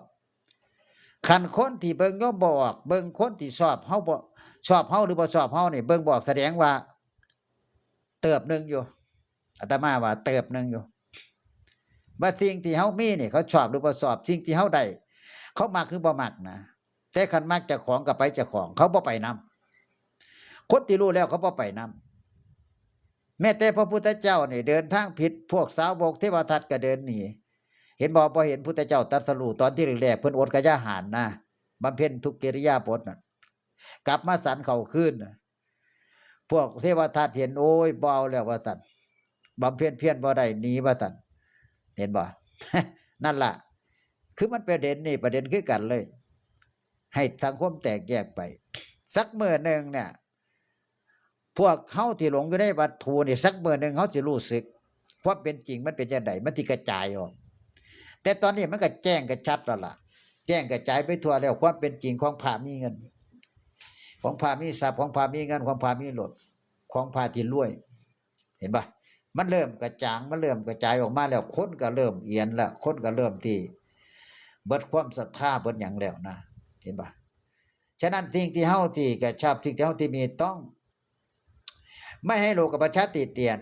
คันคนที่เบิ่งโยมบ่ออก เบิ่งคนที่ชอบเฮาบ่ ชอบเฮาหรือบ่ชอบเฮานี่ เบิ่งบ่ออก แสดงว่าเติบหนึ่งอยู่ อาตมาว่าเติบหนึ่งอยู่ ว่าสิ่งที่เฮามีนี่ เขาชอบหรือบ่ชอบ สิ่งที่เฮาได้ เขามักหรือบ่มักนะ แต่คันมักเจ้าของก็ไปเจ้าของ เขาบ่ไปนำ คนที่รู้แล้วเขาบ่ไปนำ แม้แต่พระพุทธเจ้านี่เดินทางผิด พวกสาวกเทวทัตก็เดินหนี เห็นบ่ บ่เห็นพุทธเจ้าตรัสรู้ตอนที่แรกๆ เพิ่นอดกายอาหารนะ บำเพ็ญทุกกิริยาบถน่ะ กลับมาสันเขาคืนน่ะ พวกเทวทัตเห็น โอ้ย บ่เอาแล้วว่าซั่น บำเพ็ญเพียรบ่ได้ หนีว่าซั่น เห็นบ่ นั่นล่ะ คือมันประเด็นนี่ประเด็นคือกันเลย ให้สังคมแตกแยกไป สักมื้อหนึ่งเนี่ย พวกเฮาที่หลงอยู่ในวัตถุนี่ สักมื้อหนึ่งเฮาสิรู้สึก ความเป็นจริงมันเป็นจั่งใด มันสิกระจายออก แต่ตอนนี้มันก็แจ้งกระชัดแล้วล่ะ แจ้งกระจายไปทั่วแล้ว ความเป็นจริงของพระมีเงิน ของพระมีทรัพย์ ของพระมีเงิน ของพระมีรถ ของพระที่รวย เห็นปะ มันเริ่มกระจ่าง มันเริ่มกระจายออกมาแล้ว คนก็เริ่มเอียนละ คนก็เริ่มที่เบิดความศรัทธา เบิดหยังแล้วนะ เห็นปะ ฉะนั้นสิ่งที่เฮาที่กระชับ สิ่งที่เฮาที่มีต้อง ไม่ให้โลกประชาติเตียน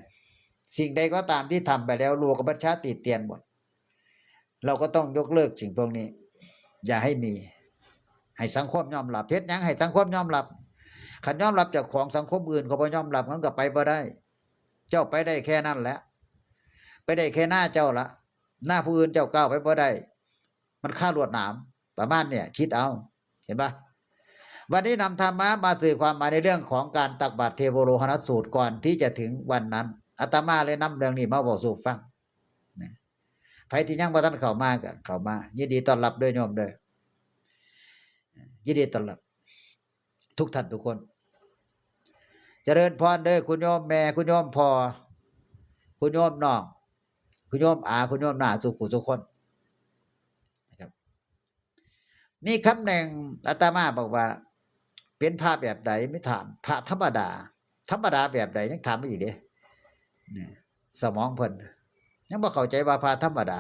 สิ่งใดก็ตามที่ทำไปแล้ว โลกประชาติเตียนหมด เราก็ต้องยกเลิกสิ่งพวกนี้ อย่าให้มี ให้สังคมยอมรับ เฮ็ดหยังให้สังคมยอมรับ คันยอมรับเจ้าของ สังคมอื่นเขาบ่ยอมรับ มันก็ไปบ่ได้ เจ้าไปได้แค่นั้นแหละ ไปได้แค่หน้าเจ้าละ หน้าผู้อื่นเจ้าก้าวไปบ่ได้ มันคาลวดหนาม ประมาณเนี่ย คิดเอา เห็นปะ วันนี้นำธรรมะมาสื่อความหมายในเรื่องของการตักบาตรเทโวโรหณสูตรก่อนที่จะถึงวันนั้น อาตมาเลยนำเรื่องนี้มาบอกสู่ฟังนะ ไผที่ยังบ่ทันเข้ามาก็เข้ามา ยินดีต้อนรับเด้อโยมเด้อ ยินดีต้อนรับ ทุกท่านทุกคน เจริญพรเด้อ คุณโยมแม่ คุณโยมพ่อ คุณโยมน้อง คุณโยมอา คุณโยมน้า สู่ผู้สู่คนนะครับ มีคำหนึ่งอาตมาบอกว่า เป็นพระแบบใด ไม่ถาม พระธรรมดา ธรรมดาแบบใด ยังถามมาอีกเด้ เนี่ย สมองเพิ่น ยังบ่เข้าใจว่าพระธรรมดา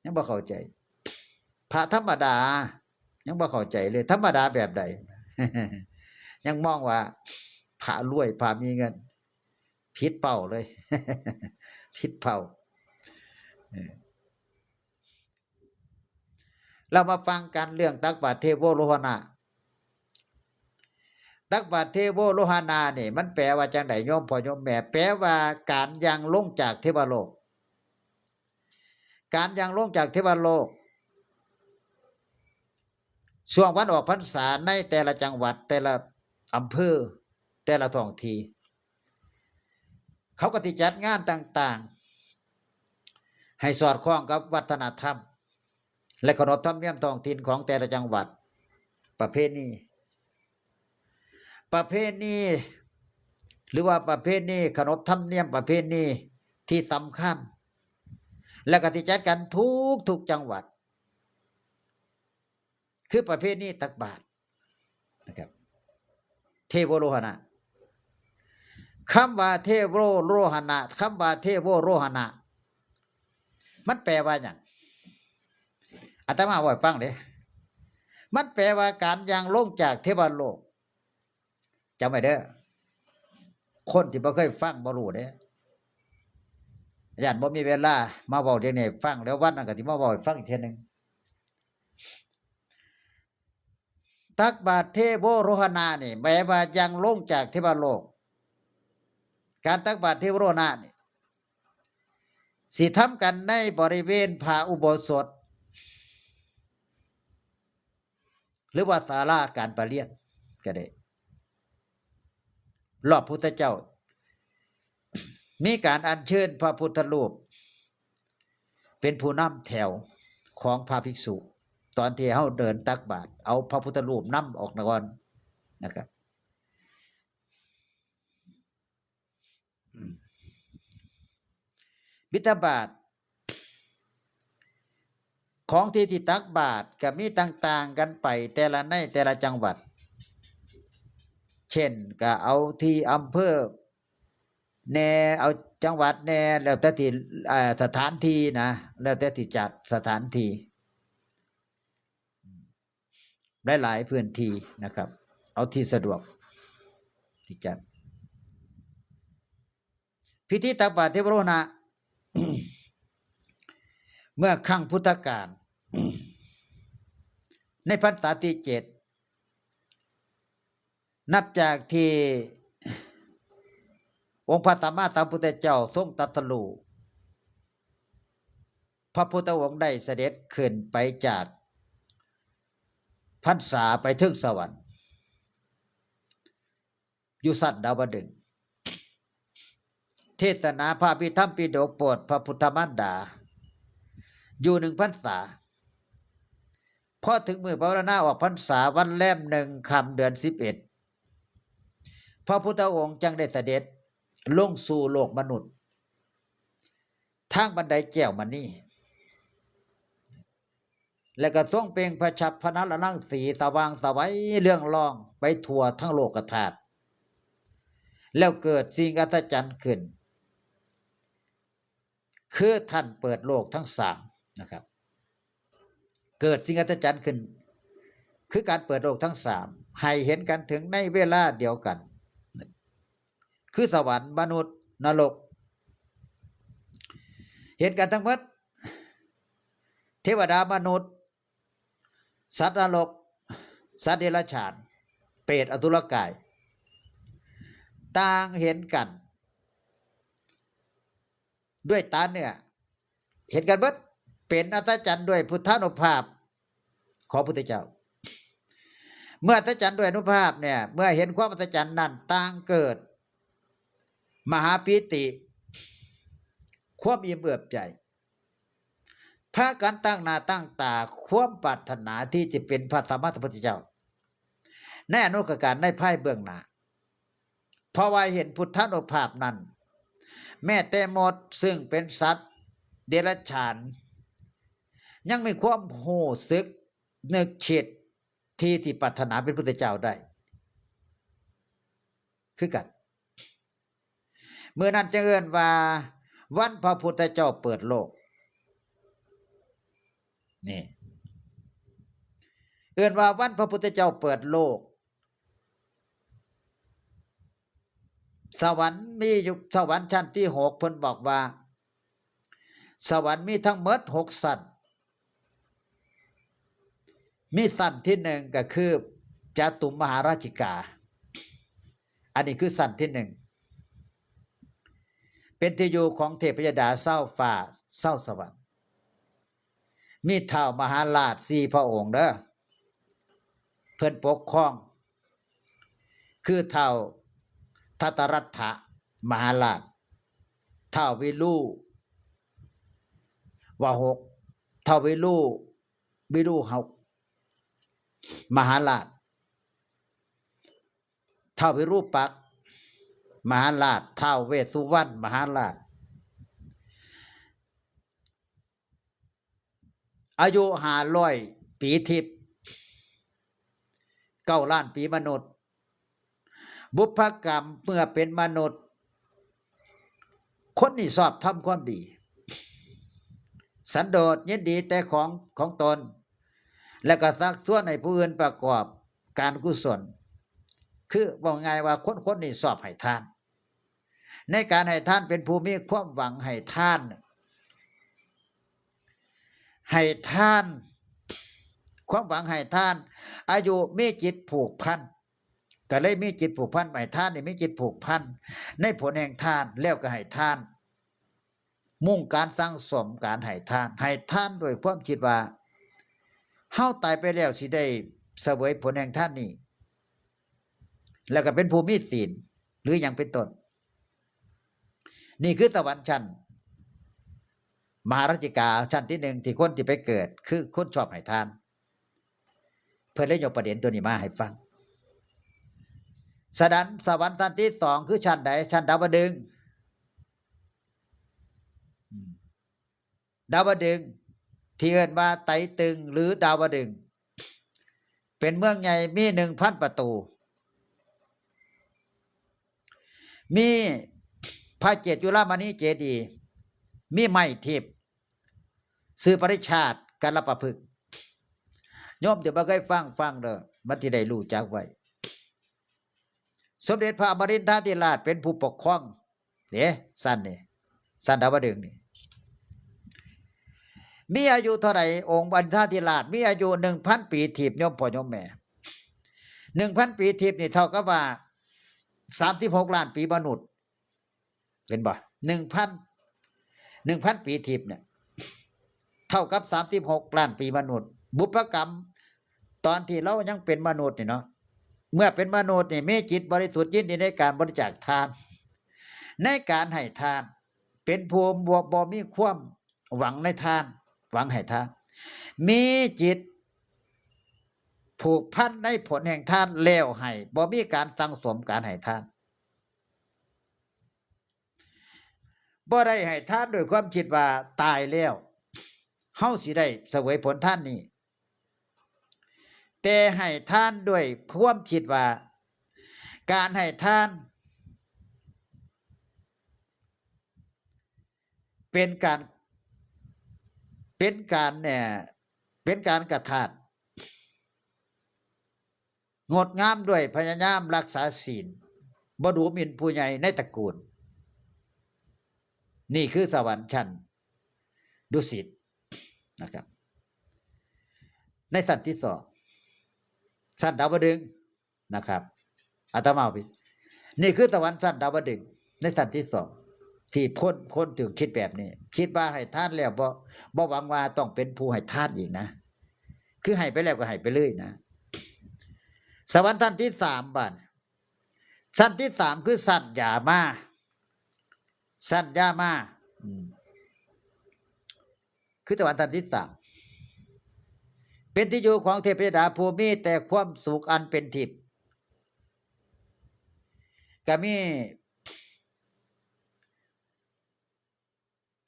ยังบ่เข้าใจ พระธรรมดา ยังบ่เข้าใจเลย ธรรมดาแบบใด ยังมองว่าพระรวย พระมีเงิน ผิดเป้าเลย ผิดเป้า เออ เรามาฟังกันเรื่องตักบาตรเทโวโรหณะ ตักบาตรเทโวโรหณานี่ มันแปลว่าจังได๋ โยมพ่อโยมแม่ แปลว่าการย่างลงจากเทวโลก การย่างลงจากเทวโลก ช่วงวันออกพรรษาในแต่ละจังหวัด แต่ละอำเภอ แต่ละท้องที่ เขาก็สิจัดงานต่างๆ ให้สอดคล้องกับวัฒนธรรม และขนบธรรมเนียมท้องถิ่นของแต่ละจังหวัด ประเพณี ประเพณี หรือว่าประเพณี ขนบธรรมเนียมประเพณีที่สำคัญ และก็สิจัดกันทุกๆจังหวัด คือประเพณีตักบาตรนะครับ เทโวโรหณะ คำว่าเทโวโรหณะ คำว่าเทโวโรหณะ มันแปลว่าหยัง อาตมาเว้าให้ฟังเด้ มันแปลว่าการย่างลงจากเทวโลก จำไว้เด้อ คนที่บ่เคยฟังบ่รู้เด้ ย้านบ่มีเวลามาเว้าเรื่องนี้ให้ฟัง แล้ววันนั้นก็สิมาเว้าให้ฟังอีกเทื่อหนึ่ง ตักบาตรเทโวโรหณานี่ แปลว่าย่างลงจากเทวโลก การตักบาตรเทโวโรหณานี่ สิทำกันในบริเวณพระอุโบสถ หรือว่าศาลาการประเรียนก็ได้ รอบพุทธเจ้า มีการอัญเชิญพระพุทธรูป เป็นผู้นำแถวของพระภิกษุ ตอนที่เฮาเดินตักบาตร เอาพระพุทธรูปนำออกก่อนนะครับ อืม บิณฑบาต ของที่ที่ตักบาตรก็มีต่างๆกันไป แต่ละในแต่ละจังหวัด เช่น ก็เอาที่อำเภอแน่ เอาจังหวัดแน่ แล้วแต่ที่ อ่า สถานที่นะ แล้วแต่ที่จัดสถานที่ หลายๆพื้นที่นะครับ เอาที่สะดวกที่จัด พิธีตักบาตรเทวโรหณะ เมื่อครั้งพุทธกาล ในพรรษาที่เจ็ด นับจากที่องค์พระสัมมาสัมพุทธเจ้าทรงตรัสรู้ พระพุทธองค์ได้เสด็จขึ้นไปจากพรรษาไปถึงสวรรค์ อยู่ชั้นดาวดึงส์ เทศนาพระอภิธรรมปิฎกโปรดพระพุทธมารดา อยู่หนึ่งพรรษา พอถึงมื้อปวารณาออกพรรษาวันแรมหนึ่งค่ำเดือนสิบเอ็ด พระพุทธองค์จั่งได้เสด็จลงสู่โลกมนุษย์ ทางบันไดแก้วมณี และก็ทรงเปล่งพระฉับพนรรังสีสว่างไสวเรืองรองไปทั่วทั้งโลกธาตุ แล้วเกิดสิ่งอัศจรรย์ขึ้น คือท่านเปิดโลกทั้งสามนะครับ เกิดสิ่งอัศจรรย์ขึ้น คือการเปิดโลกทั้งสาม ให้เห็นกันถึงในเวลาเดียวกัน คือสวรรค์ มนุษย์ นรก เห็นกันทั้งหมด เทวดา มนุษย์ สัตว์นรก สัตว์เดรัจฉาน เปรต อสุรกาย ต่างเห็นกัน ด้วยตาเนื้อ เห็นกันเบิด เป็นอัศจรรย์ด้วยพุทธานุภาพของพุทธเจ้า เมื่ออัศจรรย์ด้วยอานุภาพเนี่ย เมื่อเห็นความอัศจรรย์นั้น ต่างเกิด มหาปีติ ความอิ่มเอิบใจ พากันตั้งหน้าตั้งตา ความปรารถนาที่จะเป็นพระสัมมาสัมพุทธเจ้า ในอนาคตกาลในภายเบื้องหน้า เพราะว่าเห็นพุทธานุภาพนั้น แม้แต่มดซึ่งเป็นสัตว์เดรัจฉาน ยังมีความรู้สึกนึกคิดที่ที่ปรารถนาเป็นพุทธเจ้าได้ คือกัน มื้อนั้นจึงเอิ้นว่า วันพระพุทธเจ้าเปิดโลก นี่ เอิ้นว่าวันพระพุทธเจ้าเปิดโลก สวรรค์มีอยู่ สวรรค์ชั้นที่หก เพิ่นบอกว่า สวรรค์มีทั้งหมดหกชั้น มีชั้นที่หนึ่งก็คือจตุมหาราชิกา อันนี้คือชั้นที่หนึ่ง เป็นที่อยู่ของเทพยดาเศร้าฟ้าเศร้าสวรรค์ มีท้าวมหาราชสี่พระองค์เด้อ เพิ่นปกครอง คือท้าวทัตตรัตถะมหาราช ท้าววิรูวหก ท้าววิรู วิรูหกมหาราช ท้าววิรูปักษ์มหาราช ท้าวเวสสุวรรณมหาราช อายุห้าร้อยปีทิพย์ เก้าล้านปีมนุษย์ บุพกรรมเมื่อเป็นมนุษย์ คนนี่ชอบทำความดี สันโดษยินดีแต่ของของตน และก็ชักชวนให้ผู้อื่นประกอบการกุศล คือบอกง่ายว่าคนคนนี้ชอบให้ทาน ในการให้ทานเป็นผู้มีความหวังให้ทาน ให้ทาน ความหวังให้ทาน อายุมีจิตผูกพัน ก็เลยมีจิตผูกพัน ให้ทานนี่มีจิตผูกพัน ในผลแห่งทาน แล้วก็ให้ทาน มุ่งการสั่งสมการให้ทาน ให้ทานด้วยความคิดว่า เฮาตายไปแล้วสิได้เสวยผลแห่งทานนี้ แล้วก็เป็นผู้มีศีล หรืออย่างเป็นต้น นี่คือสวรรค์ชั้น มหาราชิกาชั้นที่หนึ่งที่คนที่ไปเกิด คือคนชอบให้ทาน เพิ่นเลยยกประเด็นตัวนี้มาให้ฟัง สดันสวรรค์ชั้นที่สองคือชั้นใด ชั้นดาวดึงส์ อืม ดาวดึงส์ ที่เอิ้นว่าไตรตึงหรือดาวดึงส์ เป็นเมืองใหญ่มีหนึ่งพันประตู มีพระเจตุรามณีเจดีย์ มีไม้ทิพย์ ชื่อปริชาติกัลปะพฤกษ์ โยมจะบ่เคยฟัง ฟังเด้อ มันสิได้รู้จักไว้ สมเด็จพระอมรินทราธิราชเป็นผู้ปกครองเด้ ชั้นนี่ ชั้นดาวดึงส์นี่ มีอายุเท่าใด องค์อมรินทราธิราชมีอายุหนึ่งพันปีทิพย์ โยมพ่อโยมแม่ หนึ่งพันปีทิพย์นี่เท่ากับว่าสามสิบหกล้านปีมนุษย์ เห็นบ่ หนึ่งพัน หนึ่งพันปีทิพย์เนี่ย เท่ากับสามสิบหกล้านปีมนุษย์ บุพกรรม ตอนที่เรายังเป็นมนุษย์นี่เนาะ เมื่อเป็นมนุษย์นี่มีจิตบริสุทธิ์ยินดีในการบริจาคทาน ในการให้ทาน เป็นผู้บ่ บ่มีความหวังในทาน หวังให้ทาน มีจิตผูกพันในผลแห่งทานแล้วให้ บ่มีการสั่งสมการให้ทาน บ่ได้ให้ทานด้วยความคิดว่าตายแล้ว เฮาสิได้เสวยผลทานนี้ แต่ให้ทานด้วยความคิดว่า การให้ทาน เป็นการ เป็นการเนี่ย เป็นการกระทำงดงามด้วยพยายามรักษาศีล บ่ดูหมิ่นผู้ใหญ่ในตระกูล นี่คือสวรรค์ชั้นดุสิตนะครับ ในชั้นที่สอง ชั้นดาวดึงส์นะครับ อาตมาว่าผิด นี่คือสวรรค์ชั้นดาวดึงส์ในชั้นที่สอง ที่คน คนถึงคิดแบบนี้ คิดว่าให้ทานแล้วบ่ บ่หวังว่าต้องเป็นผู้ให้ทานอีกนะ คือให้ไปแล้วก็ให้ไปเลยนะ สวรรค์ชั้นที่สาม บาด ชั้นที่สามคือชั้นยามา ชั้นยามา อืม คือสวรรค์ชั้นที่สาม เป็นที่อยู่ของเทพยดาผู้มีแต่ความสุขอันเป็นทิพย์ ก็มี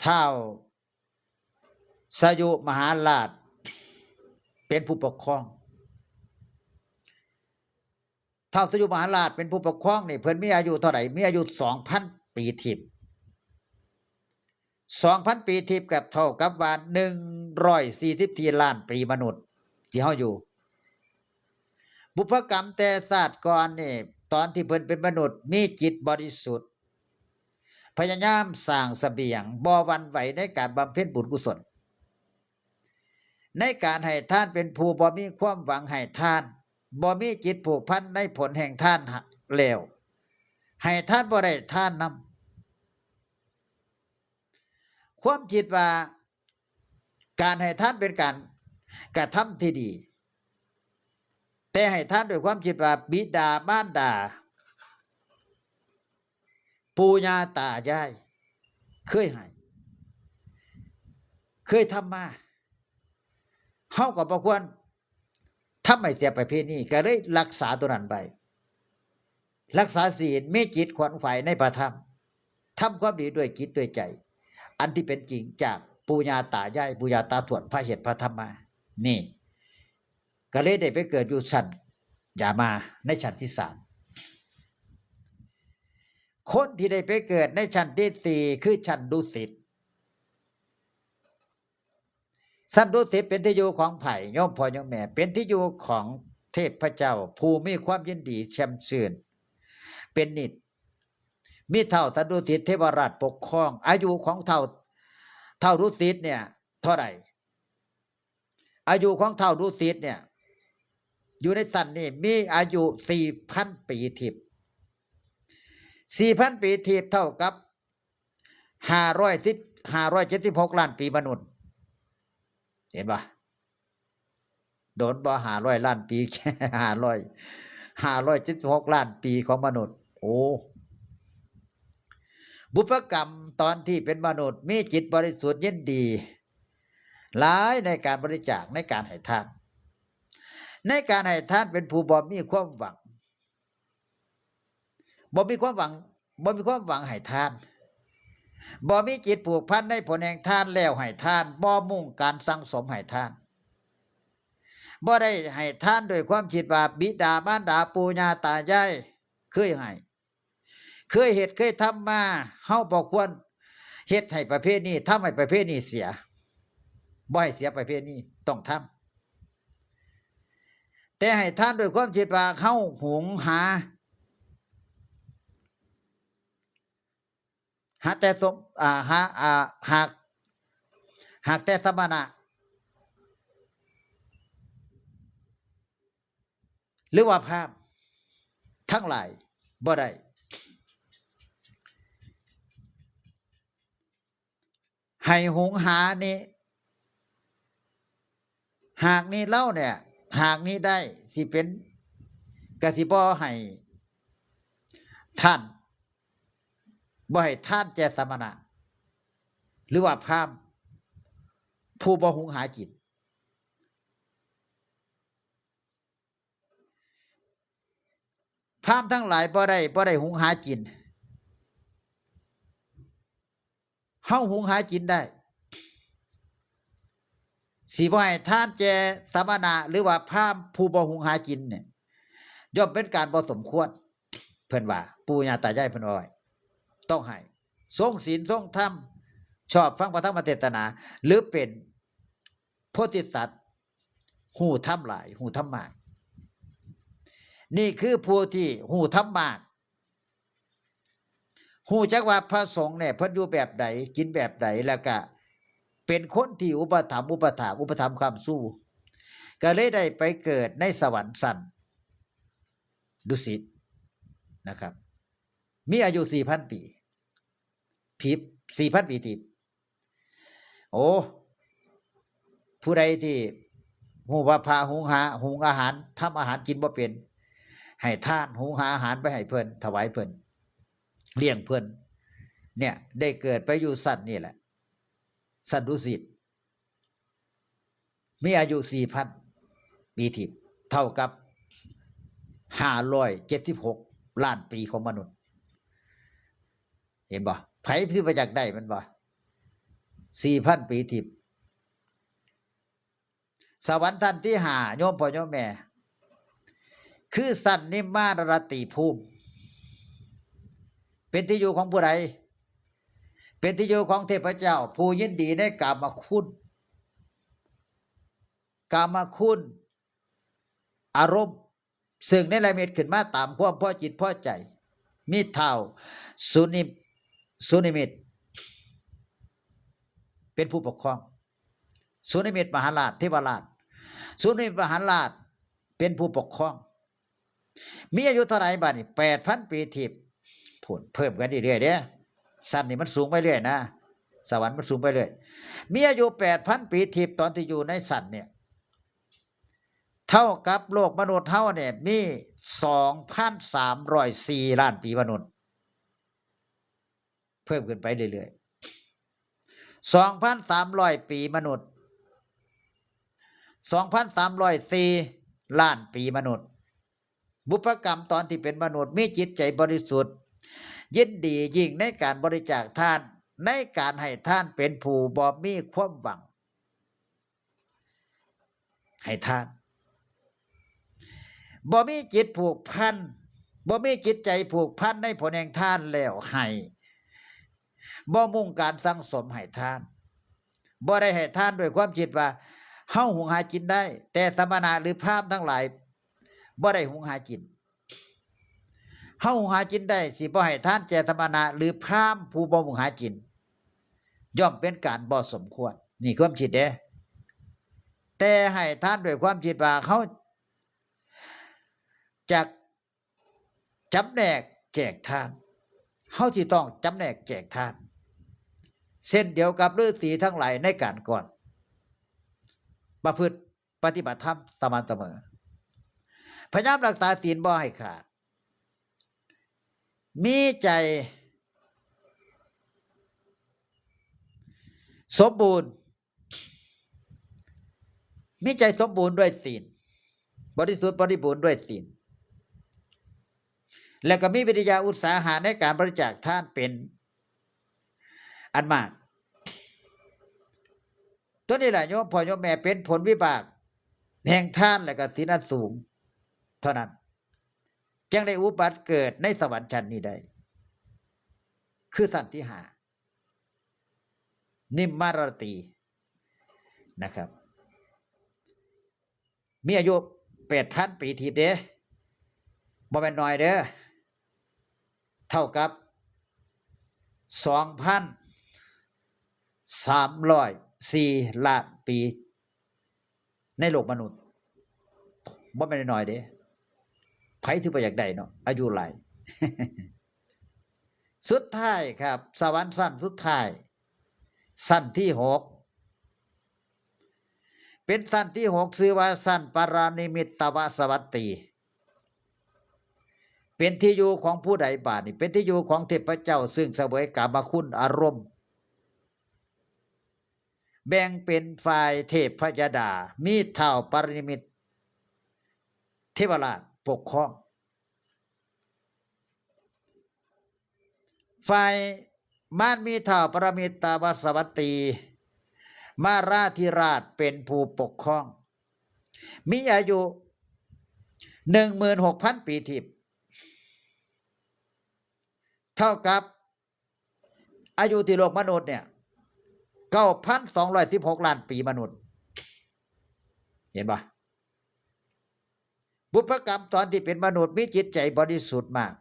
ท้าวสยุมหาราชเป็นผู้ปกครอง ท้าวสยุมหาราชเป็นผู้ปกครองนี่ เพิ่นมีอายุเท่าใด มีอายุสองพันปีทิพย์ สองพันปีทิพย์ก็เท่ากับว่าหนึ่งร้อยสี่สิบสี่ล้านปีมนุษย์ที่เฮาอยู่ บุพกรรมแต่ชาติก่อนนี่ ตอนที่เพิ่นเป็นมนุษย์มีจิตบริสุทธิ์ พยายามสร้างเสบียง บ่หวั่นไหวในการบำเพ็ญบุญกุศล ในการให้ทานเป็นผู้บ่มีความหวังให้ทาน บ่มีจิตผูกพันในผลแห่งทานแล้ว ให้ทานบ่ได้ทานนำ ความคิดว่าการให้ทานเป็นการกระทำที่ดี แต่ให้ทานด้วยความคิดว่าบิดามารดา ปู่ย่าตายาย เคยให้ เคยทำมา เฮาก็บ่ควรทำให้เสียประเพณี ก็เลยรักษาตัวนั้นไว้ รักษาศีล มีจิตขวนขวายในพระธรรม ทำความดีด้วยจิตด้วยใจ อันที่เป็นจริงจากปู่ย่าตายาย ปู่ย่าตาทวด พระเหตุพระธรรมมา นี่ ก็เลยได้ไปเกิดอยู่ชั้นยามา ในชั้นที่สาม คนที่ได้ไปเกิดในชั้นที่สี่ คือชั้นดุสิต ชั้นดุสิตเป็นที่อยู่ของไผ โยมพ่อโยมแม่ เป็นที่อยู่ของเทพเจ้า ผู้มีความยินดีแช่มชื่น เป็นนิจ มีท้าวสันดุสิตเทวราชปกครอง อายุของท้าว ท้าวดุสิตเนี่ย เท่าไหร่ อายุของท้าวดุสิตเนี่ย อยู่ในชั้นนี้มีอายุสี่พันปีทิพย์ สี่พันปีทิพย์เท่ากับห้าร้อยสิบ ห้าร้อยเจ็ดสิบหกล้านปีมนุษย์ เห็นปะ โดนบ่ ห้าร้อยล้านปี ห้าร้อย ห้าร้อยเจ็ดสิบหกล้านปีของมนุษย์ โอ้ บุพกรรมตอนที่เป็นมนุษย์ มีจิตบริสุทธิ์ยินดี หลายในการบริจาค ในการให้ทาน ในการให้ทานเป็นผู้บ่มีความหวัง บ่มีความหวัง บ่มีความหวังให้ทาน บ่มีจิตผูกพันในผลแห่งทานแล้วให้ทาน บ่มุ่งการสั่งสมให้ทาน บ่ได้ให้ทานด้วยความคิดว่าบิดามารดาปู่ย่าตายายเคยให้ เคยเฮ็ดเคยทำมา เฮาบ่ควรเฮ็ดให้ประเพณี ทำให้ประเพณีเสีย บ่ให้เสียประเพณี ต้องทำ แต่ให้ทานด้วยความคิดว่าเฮาหุงหา หาแต่สม อ่า หา อ่า หาก หากแต่สมณะ หรือว่าพราหมณ์ทั้งหลายบ่ได้ ให้หุงหานี่ หากนี่เล่าเนี่ย หากนี่ได้สิเป็น กะสิบ่ให้ท่าน บ่ให้ทานแก่สมณะ หรือว่าพราหมณ์ ผู้บ่หุงหากิน พราหมณ์ทั้งหลายบ่ได้ บ่ได้หุงหากิน เฮาหุงหากินได้ สิบ่ให้ทานแก่สมณะ หรือว่าพราหมณ์ผู้บ่หุงหากินเนี่ย ย่อมเป็นการบ่สมควร เพิ่นว่า ปู่ย่าตายายเพิ่นว่าไว้ ต้องให้ ทรงศีลทรงธรรม ชอบฟังพระธรรมเทศนา หรือเป็นโพธิสัตว์ ฮู้ธรรมหลาย ฮู้ธรรมมาก นี่คือผู้ที่ฮู้ธรรมมาก ฮู้จักว่าพระสงฆ์เนี่ยเพิ่นอยู่แบบใด กินแบบใด แล้วก็เป็นคนที่อุปถัมภ์อุปถาก อุปถัมภ์ค้ำชู ก็เลยได้ไปเกิดในสวรรค์ชั้นดุสิตนะครับ มีอายุสี่พันปี ทิพย์ สี่พันปีทิพย์ โอ้ ผู้ใดที่ฮู้ว่าพระหุงหา หุงอาหาร ทำอาหารกินบ่เป็น ให้ทาน หุงหาอาหารไปให้เพิ่น ถวายเพิ่น เลี้ยงเพิ่น เนี่ย ได้เกิดไปอยู่ชั้นนี่แหละ ชั้นดุสิต มีอายุสี่พันปีทิพย์ เท่ากับห้าร้อยเจ็ดสิบหกล้านปีของมนุษย์ เห็นบ่ ไผสิบ่อยากได้มันบ่ สี่พันปีทิพย์ สวรรค์ชั้นที่ห้า โยมพ่อโยมแม่ คือชั้นนิมมารรติภูมิ เป็นที่อยู่ของผู้ใด เป็นที่อยู่ของเทพเจ้า ผู้ยินดีในกามคุณ กามคุณ อารมณ์ ซึ่งเนรมิตขึ้นมาตามความพอจิตพอใจ มีท้าวสุนิม สุนิมิต เป็นผู้ปกครอง สุนิมิตมหาราช เทวราช สุนิมิตมหาราช เป็นผู้ปกครอง มีอายุเท่าไหร่บัดนี้ แปดพันปีทิพย์ พู้น เพิ่มกันเรื่อยๆเด้ ชั้นนี่มันสูงไปเรื่อยนะ สวรรค์มันสูงไปเรื่อย มีอายุแปดพันปีทิพย์ ตอนที่อยู่ในชั้นเนี่ย เท่ากับโลกมนุษย์เฮาเนี่ยมีสองพันสามร้อยสี่ล้านปีมนุษย์ เพิ่มขึ้นไปเรื่อยๆ สองพันสามร้อยปีมนุษย์ สองพันสามร้อยสี่ล้านปีมนุษย์ บุพกรรมตอนที่เป็นมนุษย์มีจิตใจบริสุทธิ์ ยินดียิ่งในการบริจาคทาน ในการให้ทาน เป็นผู้บ่มีความหวัง ให้ทาน บ่มีจิตผูกพัน บ่มีจิตใจผูกพันในผลแห่งทานแล้วให้ บ่มุ่งการสั่งสมให้ทาน บ่ได้ให้ทานด้วยความคิดว่าเฮาหุงหากินได้ แต่สมณะหรือพราหมณ์ทั้งหลายบ่ได้หุงหากิน เฮาหุงหากินได้ สิบ่ให้ทานแก่สมณะหรือพราหมณ์ผู้บ่หุงหากิน ย่อมเป็นการบ่สมควร นี่ความคิดเด้ แต่ให้ทานด้วยความคิดว่าเฮาจักจำแนกแจกทาน เฮาสิต้องจำแนกแจกทาน เช่นเดียวกับฤาษีทั้งหลายในการก่อน ประพฤติปฏิบัติธรรมสม่ำเสมอ พยายามรักษาศีลบ่ให้ขาด มีใจสมบูรณ์ มีใจสมบูรณ์ด้วยศีล บริสุทธิ์บริบูรณ์ด้วยศีล และก็มีวิริยะอุตสาหะในการบริจาคทานเป็นอันมาก ตัวนี้แหละโยมพ่อโยมแม่ เป็นผลวิบากแห่งทานและก็ศีลอันสูง เท่านั้น จึงได้อุบัติเกิดในสวรรค์ชั้นนี้ได้ คือชั้นที่ห้า นิมมารตีนะครับ มีอายุแปดพันปีทิพย์เด้ บ่แม่นน้อยเด้อ เท่ากับสองพันสามร้อยสี่ล้านปี ในโลกมนุษย์ บ่แม่นน้อยเด้ ไผสิบ่อยากได้เนาะ อายุหลาย สุดท้ายครับ สวรรค์ชั้นสุดท้าย ชั้นที่หก เป็นชั้นที่หก ชื่อว่าชั้นปรนิมิตตวสวัตตี เป็นที่อยู่ของผู้ใดบาดนี้ เป็นที่อยู่ของเทพเจ้าซึ่งเสวยกามคุณอารมณ์ แบ่งเป็นฝ่ายเทพยดา มีท้าวปรนิมิตเทวราชปกครอง ฝ่ายมารมีท้าวปรมิตตวสวัตตี มาราธิราชเป็นผู้ปกครอง มีอายุหนึ่งหมื่นหกพันปีทิพย์ เท่ากับอายุที่โลกมนุษย์เนี่ย เก้าพันสองร้อยสิบหกล้านปีมนุษย์ เห็นปะ บุพกรรมตอนที่เป็นมนุษย์มีจิตใจบริสุทธิ์มาก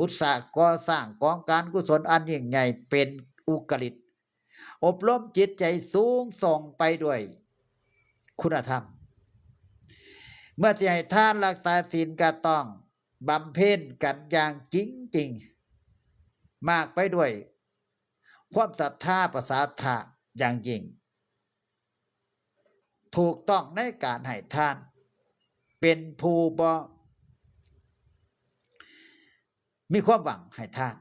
อุตสาหะก่อสร้างกองการกุศลอันยิ่งใหญ่เป็นอุกฤษ อบรมจิตใจสูงส่งไปด้วยคุณธรรม เมื่อสิให้ทานรักษาศีลก็ต้องบำเพ็ญกันอย่างจริงจริง มากไปด้วยความศรัทธาประสาทะอย่างยิ่ง ถูกต้องในการให้ทาน เป็นผู้บ่มีความหวังให้ทาน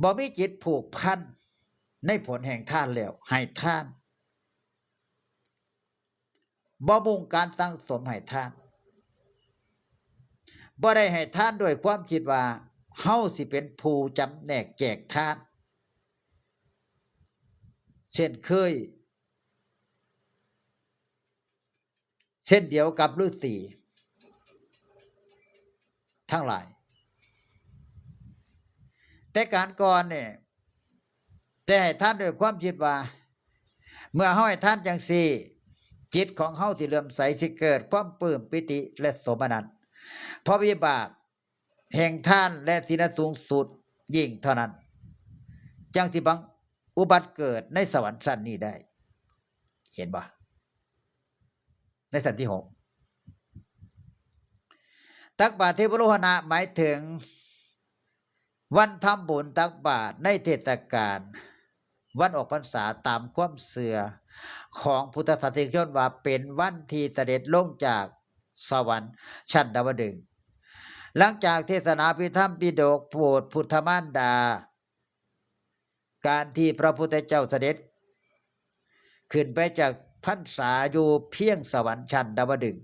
บ่มีจิตผูกพันในผลแห่งทานแล้วให้ทาน บ่มุ่งการสั่งสมให้ทาน บ่ได้ให้ทานด้วยความคิดว่าเฮาสิเป็นผู้จำแนกแจกทาน เช่นเคย เช่นเดียวกับฤาษีทั้งหลาย แต่การก่อนเนี่ย แต่ให้ทานด้วยความคิดว่า เมื่อเฮาให้ทานจังซี่ จิตของเฮาที่เลื่อมใสสิเกิดความปลื้มปีติและโสมนัส เพราะวิบากแห่งทานและศีลสูงสุดยิ่งเท่านั้น จังสิบังอุบัติเกิดในสวรรค์ชั้นนี้ได้ เห็นบ่ ในชั้นที่หก ตักบาตรเทวโรหณะหมายถึง วันทำบุญตักบาตรในเทศกาลวันออกพรรษาตามความเชื่อของพุทธศาสนิกชนว่าเป็นวันที่เสด็จลงจากสวรรค์ชั้นดาวดึงส์ หลังจากเทศนาพิธรรมปิฎกโปรดพุทธมารดา การที่พระพุทธเจ้าเสด็จ ขึ้นไปจากพรรษาอยู่เพียงสวรรค์ชั้นดาวดึงส์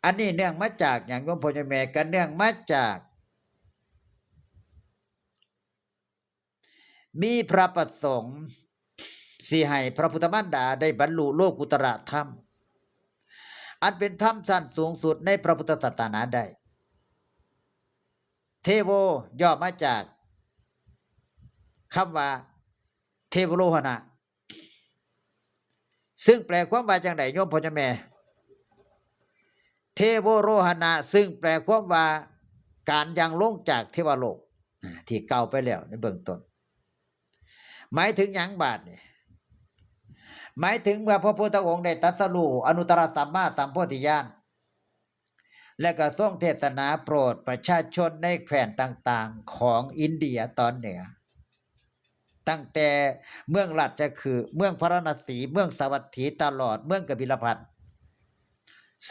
อันนี้เนื่องมาจากอย่างโยมพ่อโยมแม่ ก็เนื่องมาจาก มีพระประสงค์สิให้พระพุทธมารดาได้บรรลุโลกุตระธรรม อันเป็นธรรมชั้นสูงสุดในพระพุทธศาสนาได้ เทโวย่อมาจากคำว่า เทวโรหณะ ซึ่งแปลความว่าจังไดโยมพ่อโยมแม่ เทวโรหณะ ซึ่งแปลความว่าการยังลงจากเทวโลก อ่า ที่กล่าวไปแล้วในเบื้องต้น หมายถึงหยังบาดนี่ หมายถึงเมื่อพระพุทธองค์ได้ตรัสรู้อนุตตรสัมมาสัมโพธิญาณ และก็ทรงเทศนาโปรดประชาชนในแคว้นต่างๆ ของอินเดียตอนเหนือ ตั้งแต่เมืองราชคฤห์ เมืองพาราณสี เมืองสาวัตถี ตลอดเมืองกบิลพัสดุ์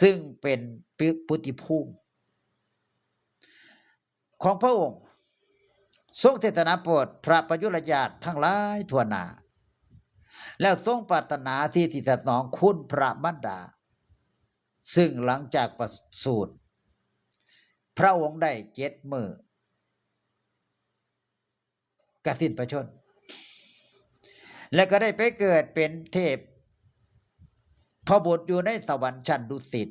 ซึ่งเป็นปุติภูมิ ของพระองค์ ทรงเทศนาโปรดพระประยุรญาติทั้งหลายทั่วหน้า แล้วทรงปรารถนาที่ที่สนองคุณพระมารดา ซึ่งหลังจากประสูติ พระองค์ได้เจ็ดมื้อ กสินพชน และก็ได้ไปเกิดเป็นเทพพบุตรอยู่ในสวรรค์ชั้นดุสิต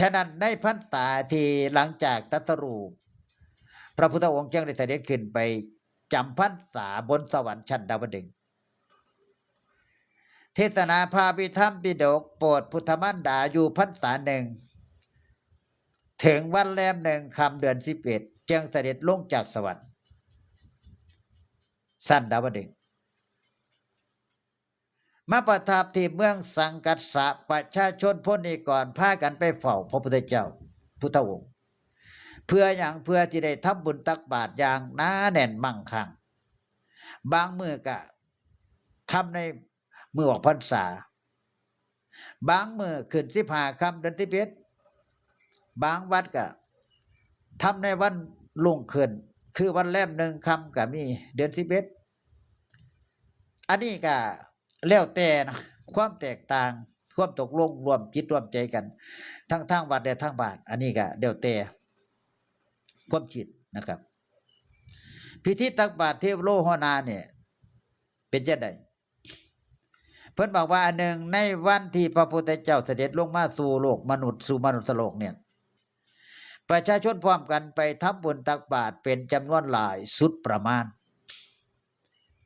ฉะนั้นในพรรษาที่หลังจากตรัสรู้ พระพุทธองค์จึงได้เสด็จขึ้นไปจำพรรษาบนสวรรค์ชั้นดาวดึงส์ เทศนาพระอภิธรรมปิฎกโปรดพุทธมารดาอยู่พรรษาหนึ่ง ถึงวันแรมหนึ่งค่ำเดือนสิบเอ็ด จึงเสด็จลงจากสวรรค์ชั้นดาวดึงส์ มาประทับที่เมืองสังกัสสะ ประชาชนพลนิกรพากันไปเฝ้าพระพุทธเจ้า พุทธองค์ เพื่อหยัง เพื่อที่ได้ทำบุญตักบาตรอย่างหนาแน่นมั่งคั่ง บางมื้อก็ทำในมื้อออกพรรษา บางมื้อขึ้นสิบห้าค่ำเดือนสิบเอ็ด บางวัดก็ทำในวันรุ่งขึ้น คือวันแรมหนึ่งค่ำก็มีเดือนสิบเอ็ด อันนี้ก็แล้วแต่นะ ความแตกต่าง ความตกลงร่วมจิตร่วมใจกัน ทั้งทางวัดและทางบ้าน อันนี้ก็แล้วแต่ความคิดนะครับ พิธีตักบาตรเทวโรหณะเนี่ย เป็นจังได เพิ่นบอกว่า อันหนึ่ง ในวันที่พระพุทธเจ้าเสด็จลงมาสู่โลกมนุษย์ สู่มนุษย์โลกเนี่ย ประชาชนพร้อมกันไปทำบุญตักบาตรเป็นจำนวนหลายสุดประมาณ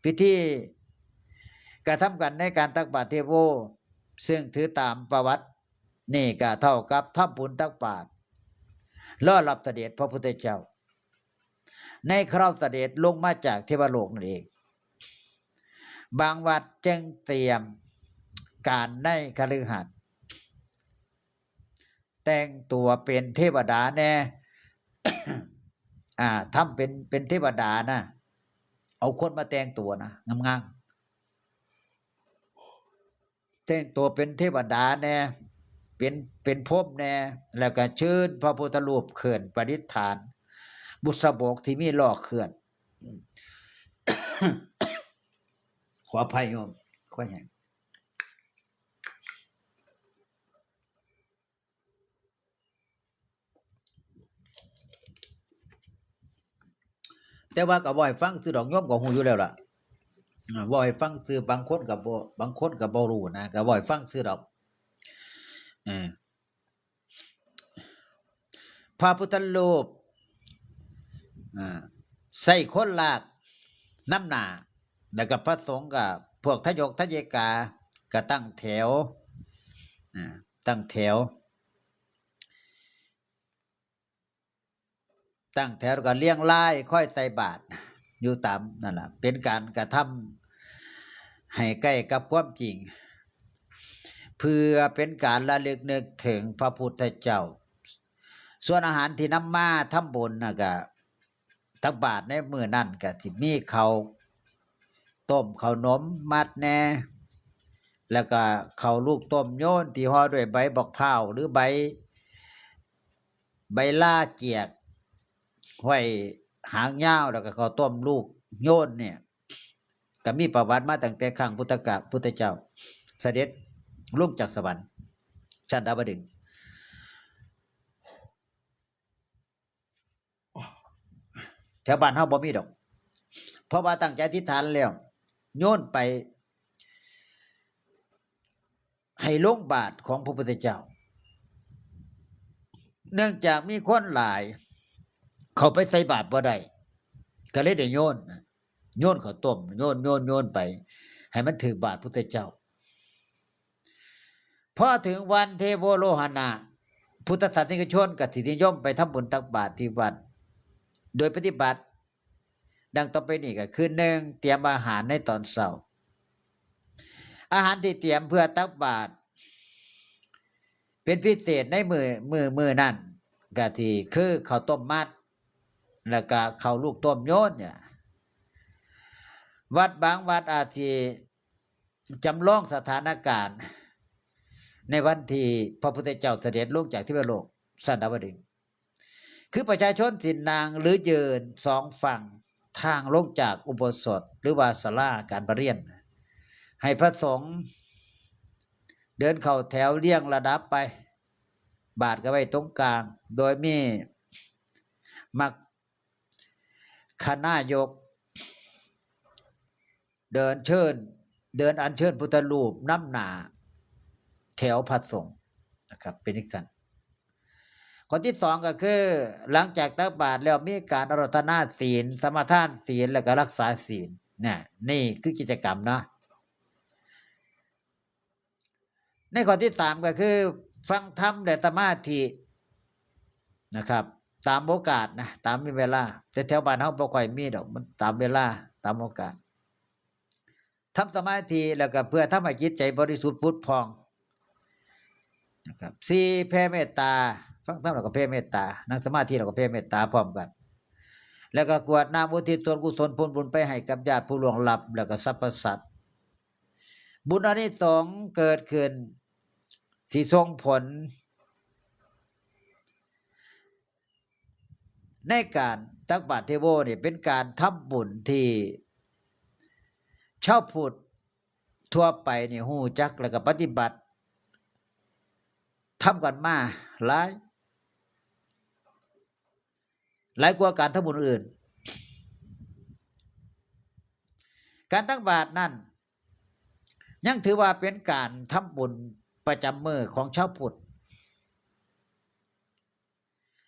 พิธีกระทำกันในการตักบาตรเทโว ซึ่งถือตามประวัติ นี่ก็เท่ากับทำบุญตักบาตรรอรับเสด็จพระพุทธเจ้า ในคราวเสด็จลงมาจากเทวโลกนั่นเอง บางวัดจึงเตรียมการในคฤหาสน์ แต่งตัวเป็นเทวดาแน่ อ่า ทำเป็น เป็นเทวดานะ เอาคนมาแต่งตัวนะ งามๆ แต่งตัวเป็นเทวดาแน่ เป็น เป็นพรหมแน่ แล้วก็เชิญพระพุทธรูปเคลื่อนประดิษฐาน บุษบกที่มีล้อเคลื่อน ขออภัยโยม ขอแห้ง แต่ว่าก็บ่ให้ฟังซื่อดอก โยมก็ฮู้อยู่แล้วล่ะ อ่า บ่ให้ฟังซื่อ บางคนก็บ่ บางคนก็บ่รู้นะ ก็บ่ให้ฟังซื่อดอก เออ พระพุทธรูป อ่า ใส่คนลากนำหน้า แล้วก็พระสงฆ์ก็พวกทยกทยกา ก็ตั้งแถว อ่า ตั้งแถว ตั้งแถวแล้วก็เรียงรายคอยใส่บาตรอยู่ตามนั่นล่ะ เป็นการกระทำให้ใกล้กับความจริง เพื่อเป็นการระลึกนึกถึงพระพุทธเจ้า ส่วนอาหารที่นำมาทำบุญน่ะก็ ตักบาตรในมื้อนั้นก็สิมีข้าวต้มข้าวหนมมัดแหน่ แล้วก็ข้าวลูกต้มโยนที่ห่อด้วยใบบักพร้าวหรือใบ ใบลาเจียก ห้อยหางยาว แล้วก็ข้าวต้มลูกโยนเนี่ย ก็มีประวัติมาตั้งแต่ครั้งพุทธกาล พุทธเจ้าเสด็จลงจากสวรรค์ชั้นดาวดึงส์ แถวบ้านเฮาบ่มีดอก เพราะว่าตั้งใจอธิษฐานแล้ว โยนไป ให้ลงบาตรของพระพุทธเจ้า เนื่องจากมีคนหลาย เข้าไปใส่บาตรบ่ได้ ก็เลยได้โยน โยนข้าวต้ม โยน โยน โยนไป ให้มันถืกบาตรพุทธเจ้า พอถึงวันเทโวโรหณะ พุทธศาสนิกชนก็สินิยมไปทำบุญตักบาตรที่วัด โดยปฏิบัติ ดังต่อไปนี้ก็คือ หนึ่ง เตรียมอาหารในตอนเช้า อาหารที่เตรียมเพื่อตักบาตร เป็นพิเศษในมื้อ มื้อ มื้อนั้น ก็ที่คือข้าวต้มมัด แล้วก็ข้าวลูกต้มโยนเนี่ย วัดบางวัดอาจสิจำลองสถานการณ์ ในวันที่พระพุทธเจ้าเสด็จลงจากเทวโลกชั้นดาวดึงส์ คือประชาชนสินั่งหรือยืนสองฝั่งทางลงจากอุโบสถ หรือว่าศาลาการประเรียน ให้พระสงฆ์เดินเข้าแถวเรียงระดับไป บาตรก็ไว้ตรงกลาง โดยมีมัคคณายก เดินเชิญ เดินอัญเชิญพุทธรูปนำหน้าแถวพระสงฆ์นะครับ เป็นจั่งซั้น ข้อที่สองก็คือ หลังจากตักบาตรแล้วมีการอาราธนาศีล สมาทานศีล แล้วก็รักษาศีล เนี่ย นี่คือกิจกรรมเนาะ ในข้อที่สามก็คือ ฟังธรรมและสมาธินะครับ ตามโอกาสนะ ตามมีเวลา แต่แถวบ้านเฮาบ่ค่อยมีดอก มันตามเวลา ตามโอกาส ทำสมาธิแล้วก็เพื่อทำให้จิตใจบริสุทธิ์ผุดผ่องนะครับ สี่ แผ่เมตตา ฟังธรรมแล้วก็แผ่เมตตา นั่งสมาธิแล้วก็แผ่เมตตาพร้อมกัน แล้วก็กรวดน้ำอุทิศส่วนกุศลผลบุญไปให้กับญาติผู้ล่วงลับ แล้วก็สรรพสัตว์ บุญอานิสงส์เกิดขึ้น สิส่งผล ในการตักบาตรเทโวเนี่ยเป็นการทำบุญที่ชาวพุทธทั่วไปนี่ฮู้จักแล้วก็ปฏิบัติทำกันมาหลาย หลายกว่าการทำบุญอื่น การตักบาตรนั่น ยังถือว่าเป็นการทำบุญประจำมื้อของชาวพุทธ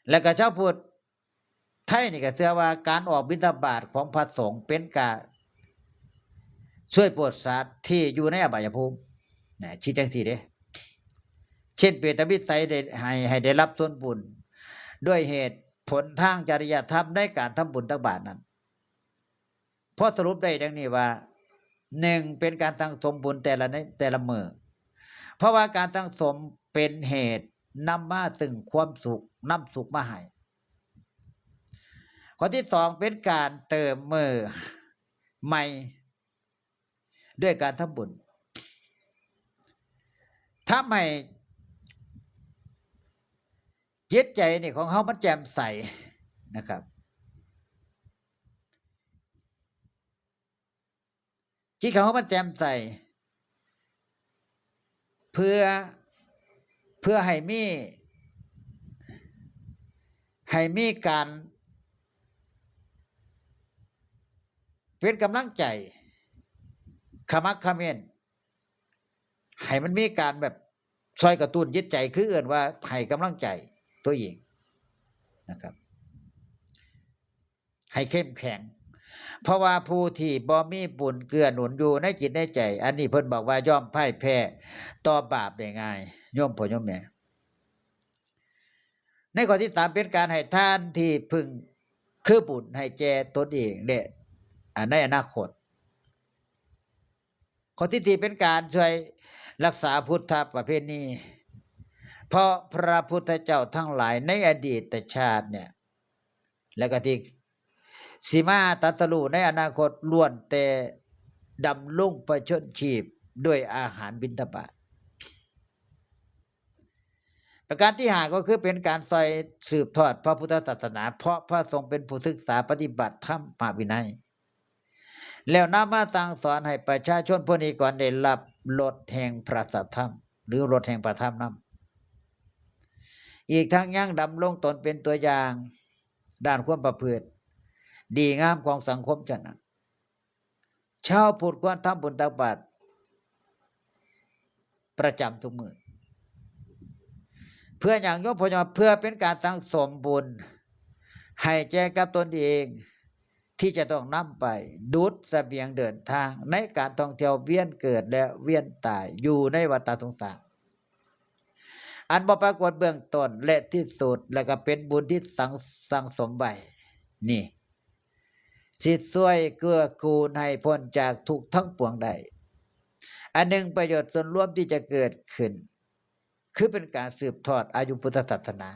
และก็ชาวพุทธไทยนี่ก็เชื่อว่าการออกบิณฑบาตของพระสงฆ์เป็นการช่วยโปรดสัตว์ที่อยู่ในอบายภูมินะ คิดจั่งซี้เด้ เช่นเปรตวิสัยได้ให้ ให้ได้รับส่วนบุญ ด้วยเหตุผลทางจริยธรรมในการทำบุญตักบาตรนั้น พอสรุปได้ดังนี้ว่า หนึ่ง เป็นการสั่งสมบุญแต่ละใน แต่ละมื้อ เพราะว่าการสั่งสมเป็นเหตุนำมาซึ่งความสุข นำสุขมาให้ ข้อที่สอง เป็นการเติมมื้อใหม่ ด้วยการทำบุญ ทำให้จิตใจนี่ของเฮามันแจ่มใสนะครับ จิตของเฮามันแจ่มใส เพื่อ เพื่อให้มี ให้มีการ เป็นกำลังใจ ขมักเขม้น ให้มันมีการแบบซอยกระตุ้นจิตใจ คือเอิ้นว่าให้กำลังใจตัวเองนะครับ ให้เข้มแข็ง เพราะว่าผู้ที่บ่มีบุญเกื้อหนุนอยู่ในจิตในใจ อันนี้เพิ่นบอกว่ายอมพ่ายแพ้ต่อบาปได้ง่าย โยมพ่อโยมแม่ ในข้อที่สาม เป็นการให้ทานที่พึง คือบุญให้แก่ตนเองและ อ่า ในอนาคต ข้อที่สี่ เป็นการช่วยรักษาพุทธประเพณี เพราะพระพุทธเจ้าทั้งหลายในอดีตชาติเนี่ย และก็ที่สิมาตรัสรู้ในอนาคตล้วนแต่ดำรงประชนชีพด้วยอาหารบิณฑบาต ประการที่ห้าก็คือเป็นการซอยสืบทอดพระพุทธศาสนา เพราะพระสงฆ์เป็นผู้ศึกษาปฏิบัติธรรมวินัย แล้วนำมาสั่งสอนให้ประชาชนผู้นี้ก่อนได้รับรสแห่งพระสัทธรรม หรือรสแห่งพระธรรมนำ อีกทั้งยังดำรงตนเป็นตัวอย่างด้านความประพฤติดีงามของสังคมฉะนั้น ชาวพุทธควรทำบุญตักบาตรประจำทุกมื้อ เพื่ออย่างยกพยอมเพื่อเป็นการสั่งสมบุญ ให้แก่กับตนเอง ที่จะต้องนำไปดุจเสบียงเดินทางในการท่องเที่ยวเวียนเกิดและเวียนตายอยู่ในวัฏสงสาร อันบ่ปรากฏเบื้องต้นและที่สุด และก็เป็นบุญที่สั่งสั่งสมไว้ นี่ สิช่วยเกื้อกูลให้พ้นจากทุกข์ทั้งปวงได้ อันหนึ่งประโยชน์ส่วนรวมที่จะเกิดขึ้น คือเป็นการสืบทอดอายุพุทธศาสนา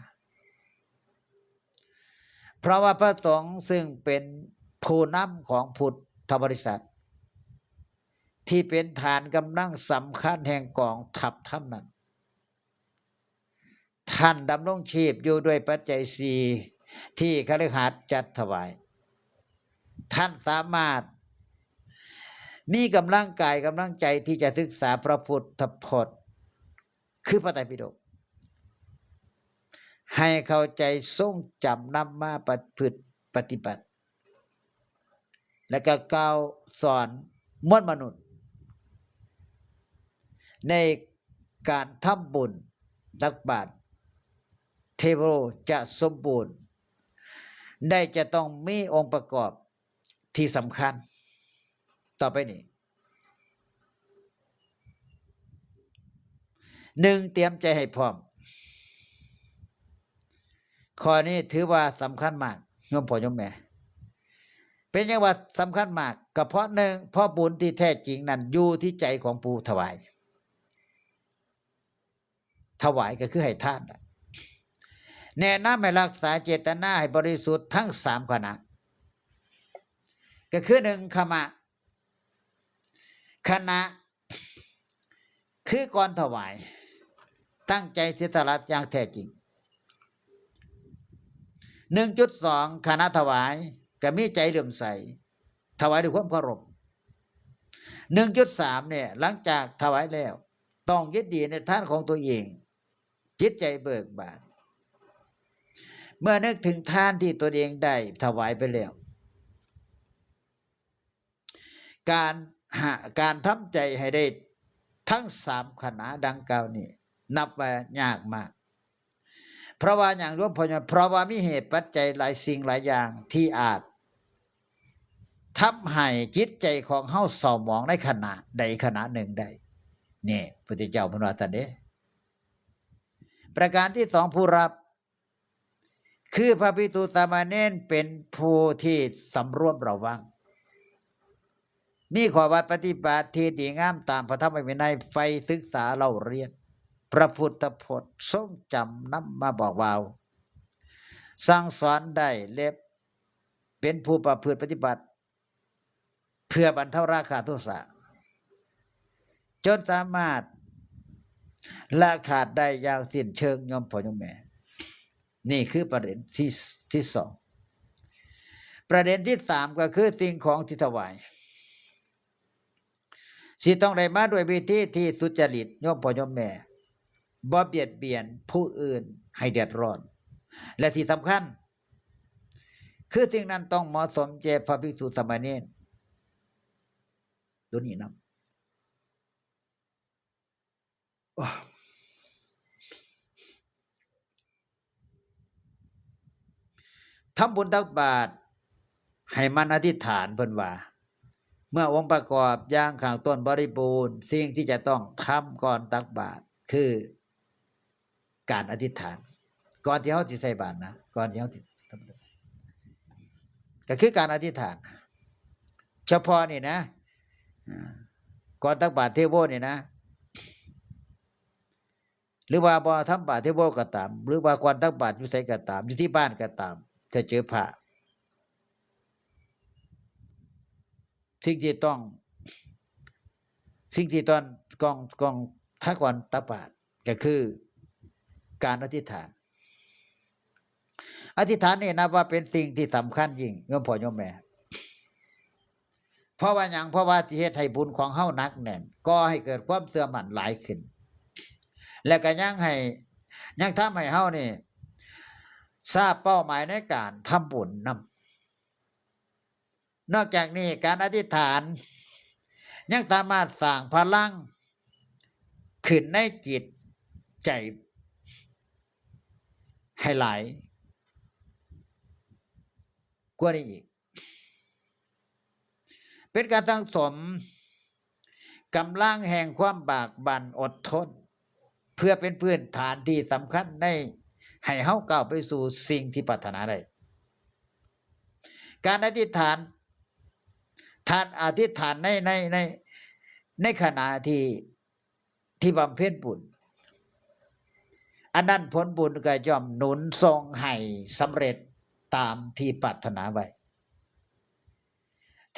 เพราะว่าพระสงฆ์ซึ่งเป็นผู้นำของพุทธบริษัท ที่เป็นฐานกำลังสำคัญแห่งกองทัพธรรมนั้น ท่านดำรงชีพอยู่ด้วยปัจจัยสี่ที่คฤหัสถ์จัดถวาย ท่านสามารถมีกำลังกายกำลังใจที่จะศึกษาพระพุทธพจน์ คือพระไตรปิฎก ให้เข้าใจทรงจำนำมาประพฤติปฏิบัติ และก็กล่าวสอนมวลมนุษย์ ในการทำบุญตักบาตรเทโวจะสมบูรณ์ ได้จะต้องมีองค์ประกอบที่สำคัญ ต่อไปนี้ หนึ่ง เตรียมใจให้พร้อม ข้อนี้ถือว่าสำคัญมาก โยมพ่อโยมแม่ เป็นหยังว่าสำคัญมาก ก็เพราะหนึ่ง เพราะบุญที่แท้จริงนั้นอยู่ที่ใจของผู้ถวาย ถวายก็คือให้ทานน่ะ แนะนำให้รักษาเจตนาให้บริสุทธิ์ทั้งสามขณะ ก็คือหนึ่ง ขมะ ขณะ คือก่อนถวาย ตั้งใจเสียสละอย่างแท้จริง หนึ่งจุดสอง ขณะถวาย ก็มีใจเลื่อมใส ถวายด้วยความเคารพ หนึ่งจุดสาม เนี่ย หลังจากถวายแล้ว ต้องยินดีในทานของตัวเอง จิตใจเบิกบาน เมื่อนึกถึงทานที่ตนเองได้ถวายไปแล้ว การหา การทำใจให้ได้ทั้งสามขณะดังกล่าวนี้ นับว่ายากมาก เพราะว่าอย่างหลวงพ่อย้อน เพราะว่ามีเหตุปัจจัยหลายสิ่งหลายอย่างที่อาจทำให้จิตใจของเฮาเศร้าหมองในขณะใดขณะหนึ่งได้ นี่ พุทธเจ้าเพิ่นว่าซั่นเด้ ประการที่สอง ผู้รับ คือพระภิกษุสามเณรเป็นผู้ที่สำรวมระวัง มีข้อวัดปฏิบัติที่ดีงามตามพระธรรมวินัย ใฝ่ศึกษาเล่าเรียน พระพุทธพจน์ทรงจำนำมาบอกกล่าว สั่งสอนได้และเป็นผู้ประพฤติปฏิบัติ เพื่อบรรเทาราคะโทสะ จนสามารถละขาดได้อย่างสิ้นเชิง โยมพ่อโยมแม่ นี่คือประเด็นที่ ที่สอง ประเด็นที่สามก็คือสิ่งของที่ถวาย สิต้องได้มาด้วยวิธีที่สุจริต โยมพ่อโยมแม่ บ่เบียดเบียนผู้อื่นให้เดือดร้อน และที่สำคัญ คือสิ่งนั้นต้องเหมาะสมแก่พระภิกษุสามเณร ตัวนี้นำ โอ้ ทำบุญตักบาตรให้หมั่นอธิษฐาน เพิ่นว่า เมื่อองค์ประกอบอย่างข้างต้นบริบูรณ์ สิ่งที่จะต้องทำก่อนตักบาตรคือการอธิษฐาน ก่อนที่เฮาสิใส่บาตรนะ ก่อนที่เฮาสิ ก็คือการอธิษฐาน เฉพาะนี่นะ อ่า ก่อนตักบาตรเทโวนี่นะ หรือว่าบ่ทำบาตรเทโวก็ตาม หรือว่าก่อนตักบาตรอยู่ไสก็ตาม อยู่ที่บ้านก็ตาม ถ้าเจอพระ สิ่งที่ต้อง สิ่งที่ต้อง ก่อน ก่อน ถ้าก่อนตักบาตรก็คือการอธิษฐาน อธิษฐานนี่นับว่าเป็นสิ่งที่สำคัญยิ่ง โยมพ่อโยมแม่ เพราะว่าหยัง เพราะว่าสิเฮ็ดให้บุญของเฮาหนักแน่น ก่อให้เกิดความเชื่อมั่นหลายขึ้น และก็ยังให้ ยังทำให้เฮานี่ทราบเป้าหมายในการทำบุญนำ นอกจากนี้การอธิษฐานยังสามารถสร้างพลังขึ้นในจิตใจให้หลายกว่านี้อีก เป็นการสั่งสมกำลังแห่งความบากบั่นอดทน เพื่อเป็นพื้นฐานที่สำคัญในให้เฮาก้าวไปสู่สิ่งที่ปรารถนาได้ การอธิษฐาน ท่านอธิษฐานใน ใน ใน ในขณะที่ ที่บำเพ็ญบุญ อันนั้นผลบุญก็ย่อมหนุนส่งให้สำเร็จตามที่ปรารถนาไว้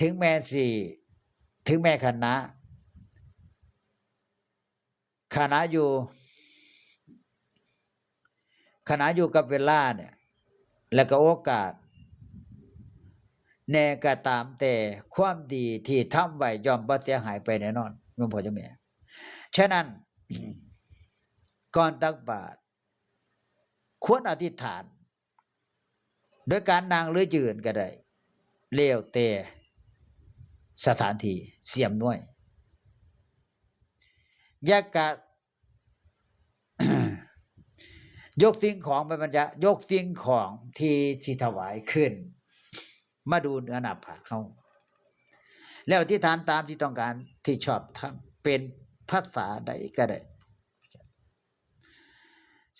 ถึงแม้สิ ถึงแม้ขณะ ขณะอยู่ ขณะอยู่กับเวลาเนี่ย และก็โอกาส แน่ก็ตาม แต่ความดีที่ทำไว้ย่อมบ่เสียหายไปแน่นอน โยมพ่อโยมแม่ ฉะนั้น ก่อนตักบาตร ควรอธิษฐาน โดยการนั่งหรือยืนก็ได้ แล้วแต่สถานที่สิอำนวย อย่ากะ ยกสิ่งของไปบรรยะ ยกสิ่งของที่สิถวายขึ้น มาดูเหนือหน้าผากเฮา แล้วอธิษฐานตามที่ต้องการที่ชอบธรรม เป็นภาษาใดก็ได้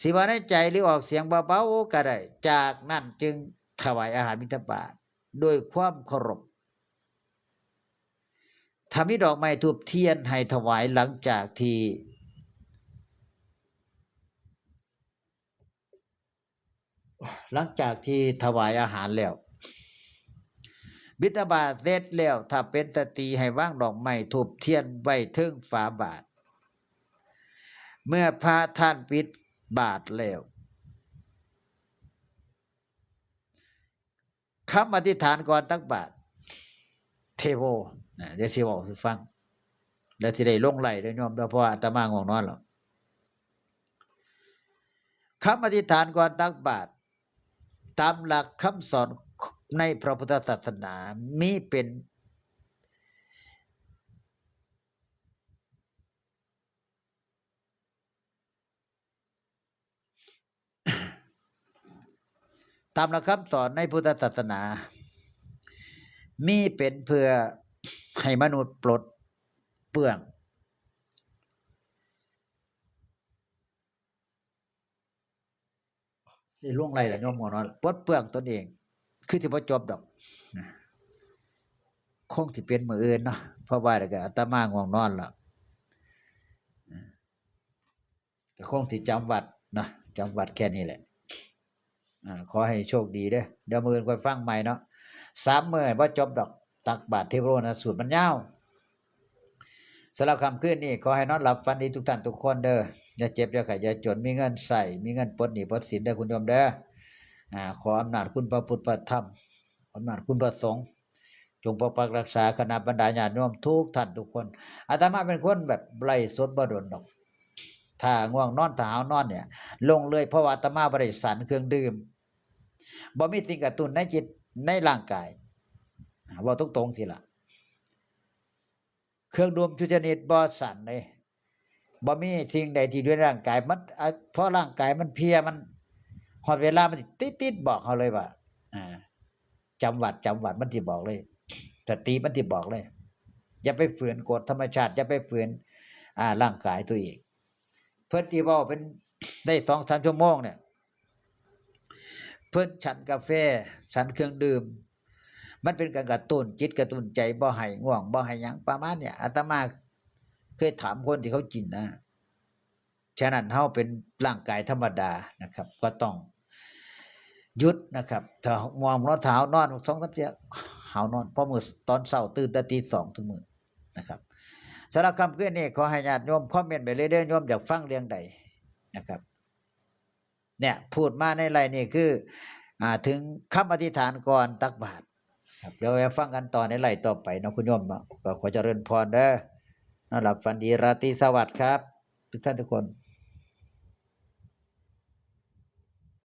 สิว่าในใจหรือออกเสียงเบาๆก็ได้ จากนั้นจึงถวายอาหารบิณฑบาตด้วยความเคารพ ถ้ามีดอกไม้ธูปเทียนให้ถวายหลังจากที่ หลังจากที่ถวายอาหารแล้ว บิณฑบาตเสร็จแล้ว ถ้าเป็นสตรีให้วางดอกไม้ธูปเทียนไว้เทิงฝาบาตร เมื่อพระท่านปิดบาตรแล้ว คำอธิษฐานก่อนตักบาตร เทโว นะ เดี๋ยวสิบอกให้ฟัง แล้วสิได้ลงไลฟ์เด้อโยมเด้อ เพราะว่าอาตมาง่วงนอนแล้ว คำอธิษฐานก่อนตักบาตร ตามหลักคำสอนในพระพุทธศาสนา มีเป็น ตามหลักคำสอนในพุทธศาสนา มีเป็นเพื่อให้มนุษย์ปลดเปลื้อง สิลงไลฟ์แล้วโยมง่วงนอน ปลดเปลื้องตนเอง คือสิบ่จบดอกนะ คงสิเป็นมื้ออื่นเนาะ เพราะว่าเดี๋ยวก็อาตมาง่วงนอนแล้ว ก็คงสิจำวัดเนาะ จำวัดแค่นี้แหละ อ่า ขอให้โชคดีเด้อ เดี๋ยวมื้ออื่นค่อยฟังใหม่เนาะ สามมื้อบ่จบดอก ตักบาตรเทพโรจนสูตรมันยาว สำหรับค่ำคืนนี้ ขอให้นอนหลับฝันดีทุกท่านทุกคนเด้อ อย่าเจ็บ อย่าไข้ อย่าจน มีเงินใช้ มีเงินปลดหนี้ปลดสินเด้อคุณโยมเด้อ อ่า ขออำนาจคุณพระพุทธพระธรรม อำนาจคุณพระสงฆ์ จงปกปักรักษาคณะบรรดาญาติโยมทุกท่านทุกคน อาตมาเป็นคนแบบไลฟ์สดบ่โดนดอก ถ้าง่วงนอน ถ้าหาวนอนเนี่ย ลงเลย เพราะว่าอาตมาบ่ได้ฉันเครื่องดื่ม บ่มีสิ่งกระตุ้นในจิต ในร่างกาย อ่า เว้าตรงๆสิล่ะ เครื่องดื่มทุกชนิดบ่ฉันเลย บ่มีสิ่งใดที่อยู่ในร่างกายมัน อ่ะ เพราะร่างกายมันเพลีย มันฮอดเวลามันสิติดๆบอกเฮาเลยว่า อ่า จำวัด จำวัด มันสิบอกเลย สติมันสิบอกเลย อย่าไปฝืนกฎธรรมชาติ อย่าไปฝืน อ่า ร่างกายตัวเอง เพิ่นสิเว้าเป็นได้สองสามชั่วโมงเนี่ย เพิ่นฉันกาแฟ ฉันเครื่องดื่ม มันเป็นการกระตุ้นจิตกระตุ้นใจ บ่ให้ง่วง บ่ให้หยังประมาณเนี่ย อาตมาเคยถามคนที่เขากินนะ ฉะนั้นเฮาเป็นร่างกายธรรมดานะครับ ก็ต้องหยุดนะครับ ถ้าง่วงนอน ถ้าเฮานอนสองสามเทื่อ เฮานอน พอมื้อตอนเช้าตื่นแต่ตีสองทุกมื้อนะครับ สำหรับค่ำคืนนี้ขอให้ญาติโยมคอมเมนต์ไปเรื่อยๆ โยมอยากฟังเรื่องใดนะครับ เนี่ย พูดมาในไลน์นี่คือ อ่า ถึงคำอธิษฐานก่อนตักบาตรครับ เดี๋ยวไปฟังกันต่อในไลน์ต่อไปเนาะคุณโยมเนาะ ก็ขอเจริญพรเด้อ นอนหลับฝันดี ราตรีสวัสดิ์ครับ ทุกท่านทุกคน